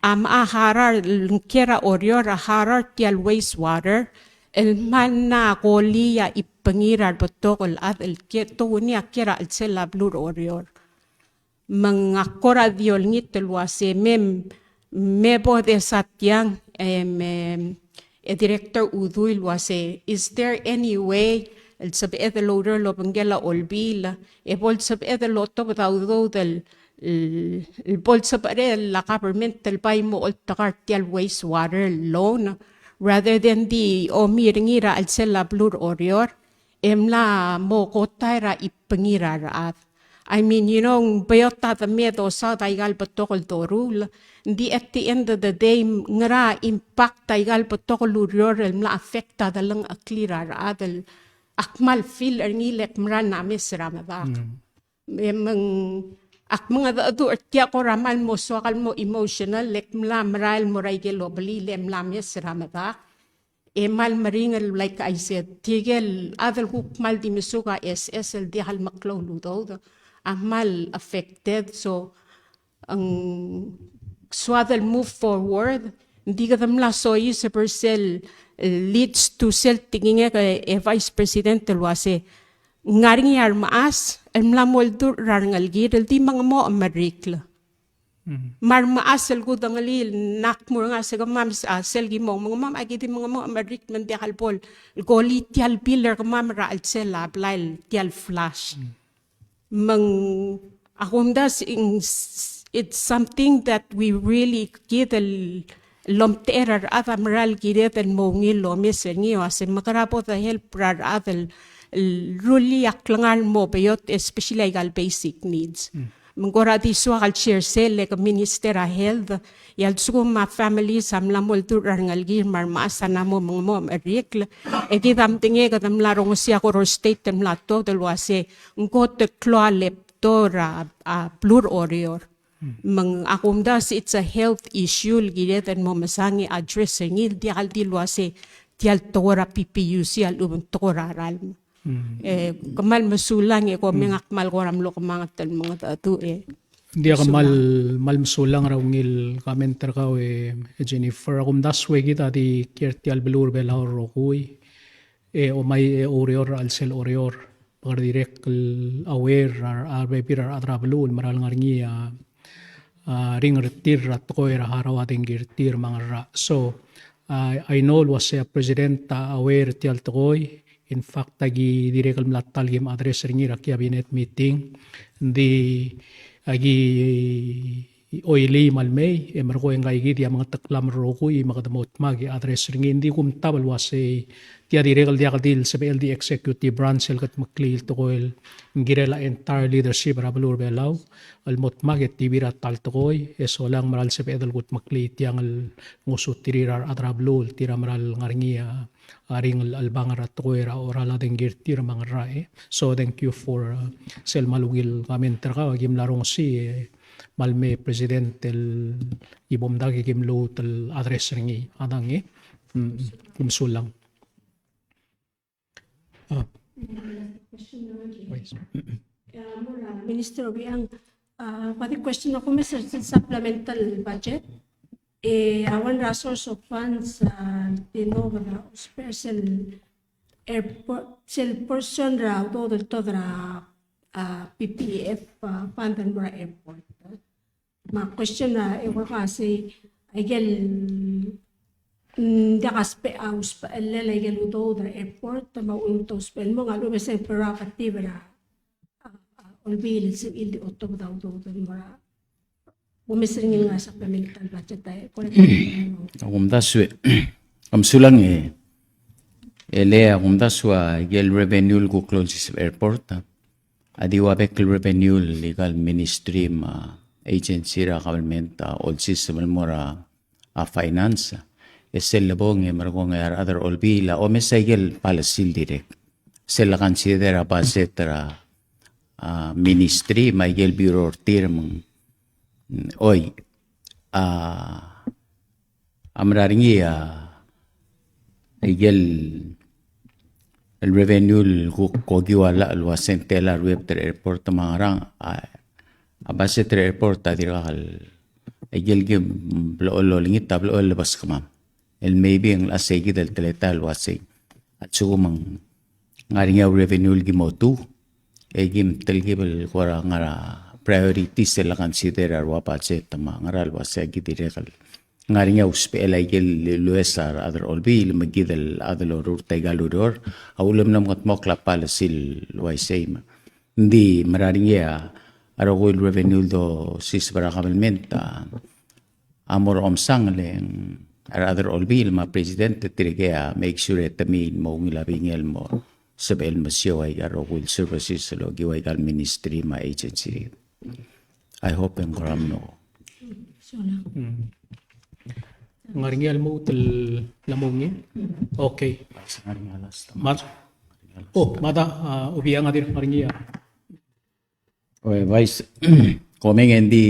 a mla harau el kiei er a Oreor a harau er tia el wastewater el mla kolii a chibengir a rebetok el chad el kiei, tokuni a kiei er a chelsel a beluu er Oreor. Me ngak a kora di olengit el uase me, me bo desa tiang, em, em, e Director Udui el uase, is there any way el sebeched el oureor el obengkel a Olbiil, e bo el sebeched el otobed a udoud el, el, el bo el sebechel a government el bai mo oltak er tia el wastewater loan, rather than di omii er ngii er a chelsel a beluu er Oreor, e mla mo kotai er a chibengir a rechad. I mean, you know, ng beot a demed e dosaod aika el betok el doruul, ng di at the end of the day, ngera impact aika el betok el ureor el mla affect a delengcheklir a rechad el ak kmal feel er ngii el kmal mera el mla mes er a medakl. E me ng, ak mengedecheduch er tia, kora kmal mo soak el mo emotional, le ak mla merael el mo er aike el obelii, le mla mes er a medakl. E kmal meringel, like I said, tirke el chad el kuk kmal di mesuk a S S el diak el meklou el udoud a kmal affected. So, ng soad el move forward, ng di kede mla soiseb er sel, e, leads to sel tekingek e, e Vice President el uase, ng ngar er ngii a remechas el mla mo oldurech er a rengelekir el di mengemoch a merikl. Me a remechas el kudengelii el ngak mo er ngii a se kemam, a, sel ki mo mengemoch, aki di mengemoch a merikl me ng diak el bo el kolii tia el bill er kemam er a chelsel a blai el tia el flush. Me ng, a kumdasu, it's something that we really kid el, el omtechei er a rechad a mera el kired el mo ungil el omes er ngii, el uase mekera bo de help er a rechad el, el rullii a klengar el mo beot, especially aika el basic needs. Me ng kora di soak el share sel e ke Minister er a Health, e a lsekum a families a mla mo oldurech er a rengelekir me a remechas a mla mo mengemoch a merikl, e kid a medengei e kede mla rongesii a Koror State el mla tuobed el uase ng kot el klou a lepto er a, a, beluu er Oreor. Me ng a kumdasu it's a health issue el kired el mo mesang e address er ngii el diak el di el uase tia el tekoi er a P P U C a lechub e ng tekoi er a ralm. E, kmal mesulang e, ko me ngak kmal kora mlo kemanget el mengedecheduch e. Ng diak, kmal, kmal mesulang er a ungil comment er kau e, e Jennifer, a kumdasu e kid a di kiei er tia el beluu er Belau el rokui. E, omai e oureor er a chelsel Oreor. Bek el dirrek el aware er a, a rebebil er a rechad er a beluu el mera el ngar er ngii a, a, ringel er tir er a tekoi er a harau a dengki er tir me a ngerang. So, a, I know el uase a President a aware er tia el tekoi. In fact, aki dirrek el mla ta el kim address er ngii er a cabinet meeting. Ng di aki oilii me a lemei, e merekong e ngka kid a mengeteklam el rokui me kede mo dmak e address er ngii. Ng di kumtab el uasei tia dirrek el diak di el sebechel di executive branch el kudmeklii el tekoi el ng kirel a entire leadership er a beluu er Belau el mo dmak e tibir a ta el tekoi, e solang mera el sebeched el kudmeklii tiang el ngosuterir a rechad er a beluu el tir a mera el ngar er ngii a a ringel el chelebangel er a tekoi er a oral a dengki er tir me a ngerang. So thank you for, uh, sel kmal ungil comment er kau, aki mla rongesii e kmal mei President el ki bo mdak e ki mluut el address er ngii a dang e. Mm, kom sulang. Ah. Minister Obichang, a, kuk di question er a kumes er sel supplemental budget. E a one er a source of funds, a, di mo er a ousbech er sel airport, sel portion er a udoud el tuobed er a, a, P P F, a, fund el mo er a airport. Me a question a, e kuk a sei, a ikel, mm, diak a spe-, a, usbechel a ikel udoud er a airport, me a uchul me te ousbech el mo, ng a lechub e sel prerogative er a, a, a, olbiil el sebechir el di otobed a udoud el mo er a, bo mesa er ngii el ngar er a supplemental budget a, e, correct. A kumdasu e, kom sulang e, e le a kumdasu a ikel revenue el kuk lolsiseb er a airport a, a di ua bek el revenue el ikal ministry me a agency er a government a olsiseb el mo er a a finance, e sel lebong e merekong e a rechad er a olbiil a omes a ikel policy el dirrek. Sel le consider a budget er a, a, ministry me a ikel bureau er tir me ng, oi, a, a mera er ngii a, ikel el revenue el kuk okiu a llach el ua se ng tela el ruebet er a airport me a ngerang, a, a budget er a airport a dirkak el, a ikel kim blechoel el olengit a blechoel el lebeskemam. El maybe ng locha sei kid el teletael el ua sei. A lsekum ng ngar er ngii a revenue el kim otuu, e kim telkib el kora ngar er a priorities el consider a rua budget me a ngerang el ua sei a ki dirrek el ngar er ngii a usbechel a ikel lues a rechad er a olbiil me kid el chad el orurt a ikal ureor a ulemolem el kldmokl a policy el uaisei me. Ng di mera er ngii a rokui el revenue el dosiseb er a government a, a mo er a omsang le ng a rechad er a olbiil me a president e tirke a make sure e te mei el mo ungil a bingel el mo sebechel el mesiou a ikal rokui el services el okiu a ikal ministry me a agency. I hope e ng kora mlo. Mm. Ngar er ngii a lmuut el lomungil? Okay. Mad-, oh, mada, a, Obichang a dirk ngar er ngii a. Oi, Vice, komeng e ng di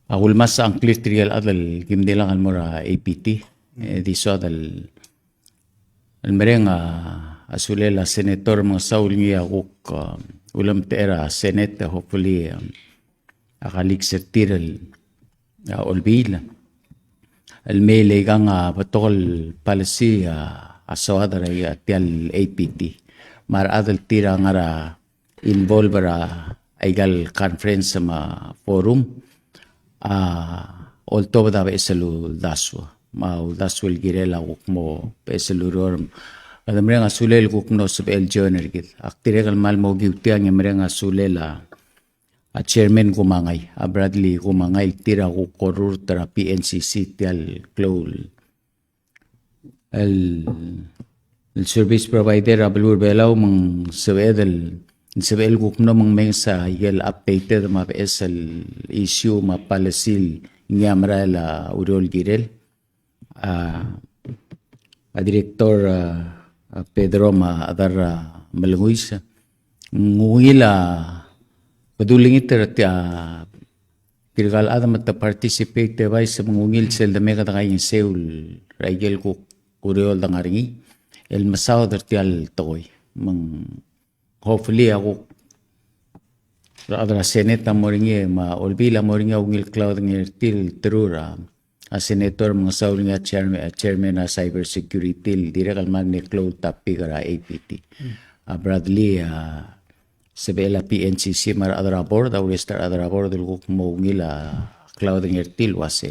a kulemes a ngklir tirke el chad el kim dilak el mo er a A P T, e di soad el el mereng a, a sulel a Senator Mengesau el ngii a kuk, a, ulemtechei er a Senate, hopefully, a, a colleagues er tir el, a, olbiil el mei le ikang a betok el policy, a, a soad er a tia el A P T. Me a rechad el tir a ngar er a involve er a ikal conference me a forum, a oltobed a beches el uldasu. Me a uldasu el kirel a kuk mo beches el ureor. Kede mereng a sulel kuk mlo sebechel el join er kid. Ak dirrek el kmal mo okiu tiang e mereng a sulel a, a chairman Kumangai, a Bradley Kumangai, el tir a kuk orurt er a P N C C tia el klou el el, el service provider er a beluu er a Belau me ng sebeched el ng sebechel kuk mlo mengemenges a ikel updated me a beches el issue me a policy el ngii a merael a ureor el kirel. A, a Director, a, a Pedro me a chedal, a, Melenguis, ng ungil a bedul ngii er tia tirka el chad me te participate e bai se me ng ungil sel de meked a kaingeseu er a ikel kuk ureor el de ngar er ngii el mesaod er tia el tekoi. Me ng hopefully a kuk rechad er a Senate a mo er ngii me a Olbiil a mo er ngii a ungil klaodengei er tir el teru er a, a Senator Mengesau er ngii a chairman, a chairman er a cyber security el dirrek el mle klou el topic er a A P T. A Bradley a sebechel a P N C C me a rechad er a board, a ureste er a rechad er a board el kuk mo ungil a klaodengei er tir el uase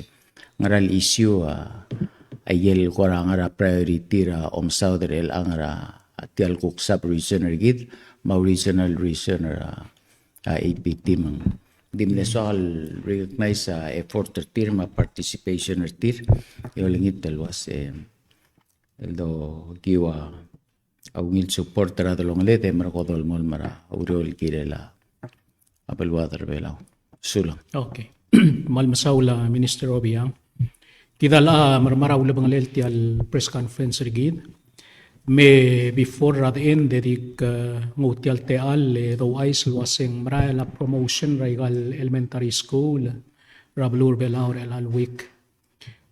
ngera el issue a, a ikel kora ngar er a priority er a omesaod er chelechang er a tia el kuk sub-region er kid, me a regional region er a, a A P T me ng. Di mle soak el recognize a effort er tir me a participation er tir, e olengit el uase, el dokiu a a ungil support er a delongeled e merekong e dolemolem er a ureor el kirel a beluad er Belau. Sulang. Okay. Kmal mesaul a Minister Obichang. Kid a locha mermang er a ulebengelel tia el press conference er kid. Me before er a end e di, eh, nguu tia el techall e douchais el uaseng merael a promotion er aika el elementary school er a beluu er Belau er chelecha el week.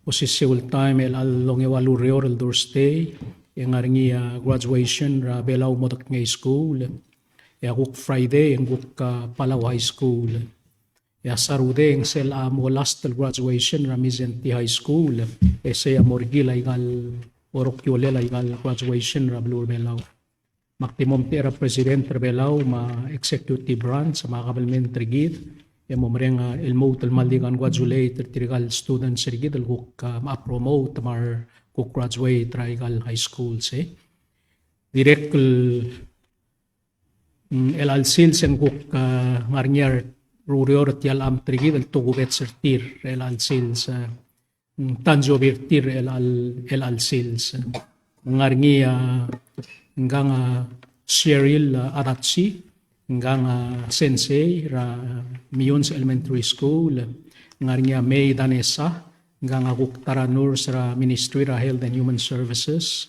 Osisiu el taem e chelecha el ongeua el ureor el Thursday e ng ngar er ngii a graduation er a Belau Modekngei School. E a kuk Friday e ng kuk, ah, Palau High School. E a Saturday e ng sel a mo last el graduation er a Mindszenty High School. E sei a mo er kid aika el orokiolel aika el graduation er a beluu er Belau. Me ak di mo omtechei er a President er Belau me a executive branch me a government er kid, e mo mereng, ah, el lmuut el kmal di congratulate er tirka el students er kid el kuk, ah, mla promote me a rekuk graduate er aika el high school, sei. Dirrek el, mm, chelecha el sils e ng kuk, ah, ngar er ngii a ureor er tia el amt er kid el tokubets er tir er chelecha el sils, ah, mm, tanziobi er tir er chelecha el, chelecha el sils. Ng ngar er ngii a, ngkang a Cheryl, ah, Adachi, ngkang a sensei er a Meyuns Elementary School, ng ngar er ngii a May Danesa, ngkang a kuk ta er a nurse er a Ministry er a Health and Human Services,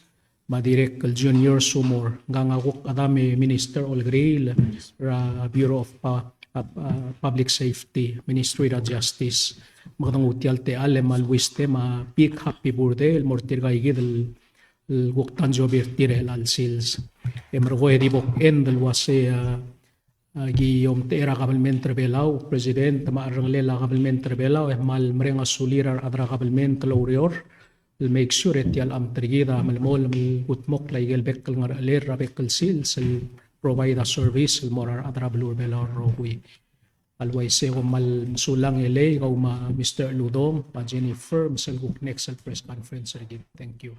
me a dirrek el Junior Sumor, ngkang a kuk chedam e Minister Olkeriil er a Bureau of Pu-, Pu-, Public Safety, Ministry er a Justice. Me kede nguu tia el techall e kmal wish them a big happy birthday el mo er tirka kid el, el kuk tanziobi er tir er chelecha el sils. E merekong e di bo kend el uase, ah, aki omtechei er a kabelment er Belau, President, me a cherrengelel a kabelment er Belau, e kmal mereng a sulir a rechad er a kabelment el oureor el make sure e tia el amt er kid a melemolem el kudmokl aike el bek el ngerechelel er a bek el sils el provide a service el mo er a rechad er a beluu er Belau el rokui. A le uaisei e kom kmal mesulang e lei, kau me a Mister Uludong, me a Jennifer, me sel kuk next el press conference er kid. Thank you.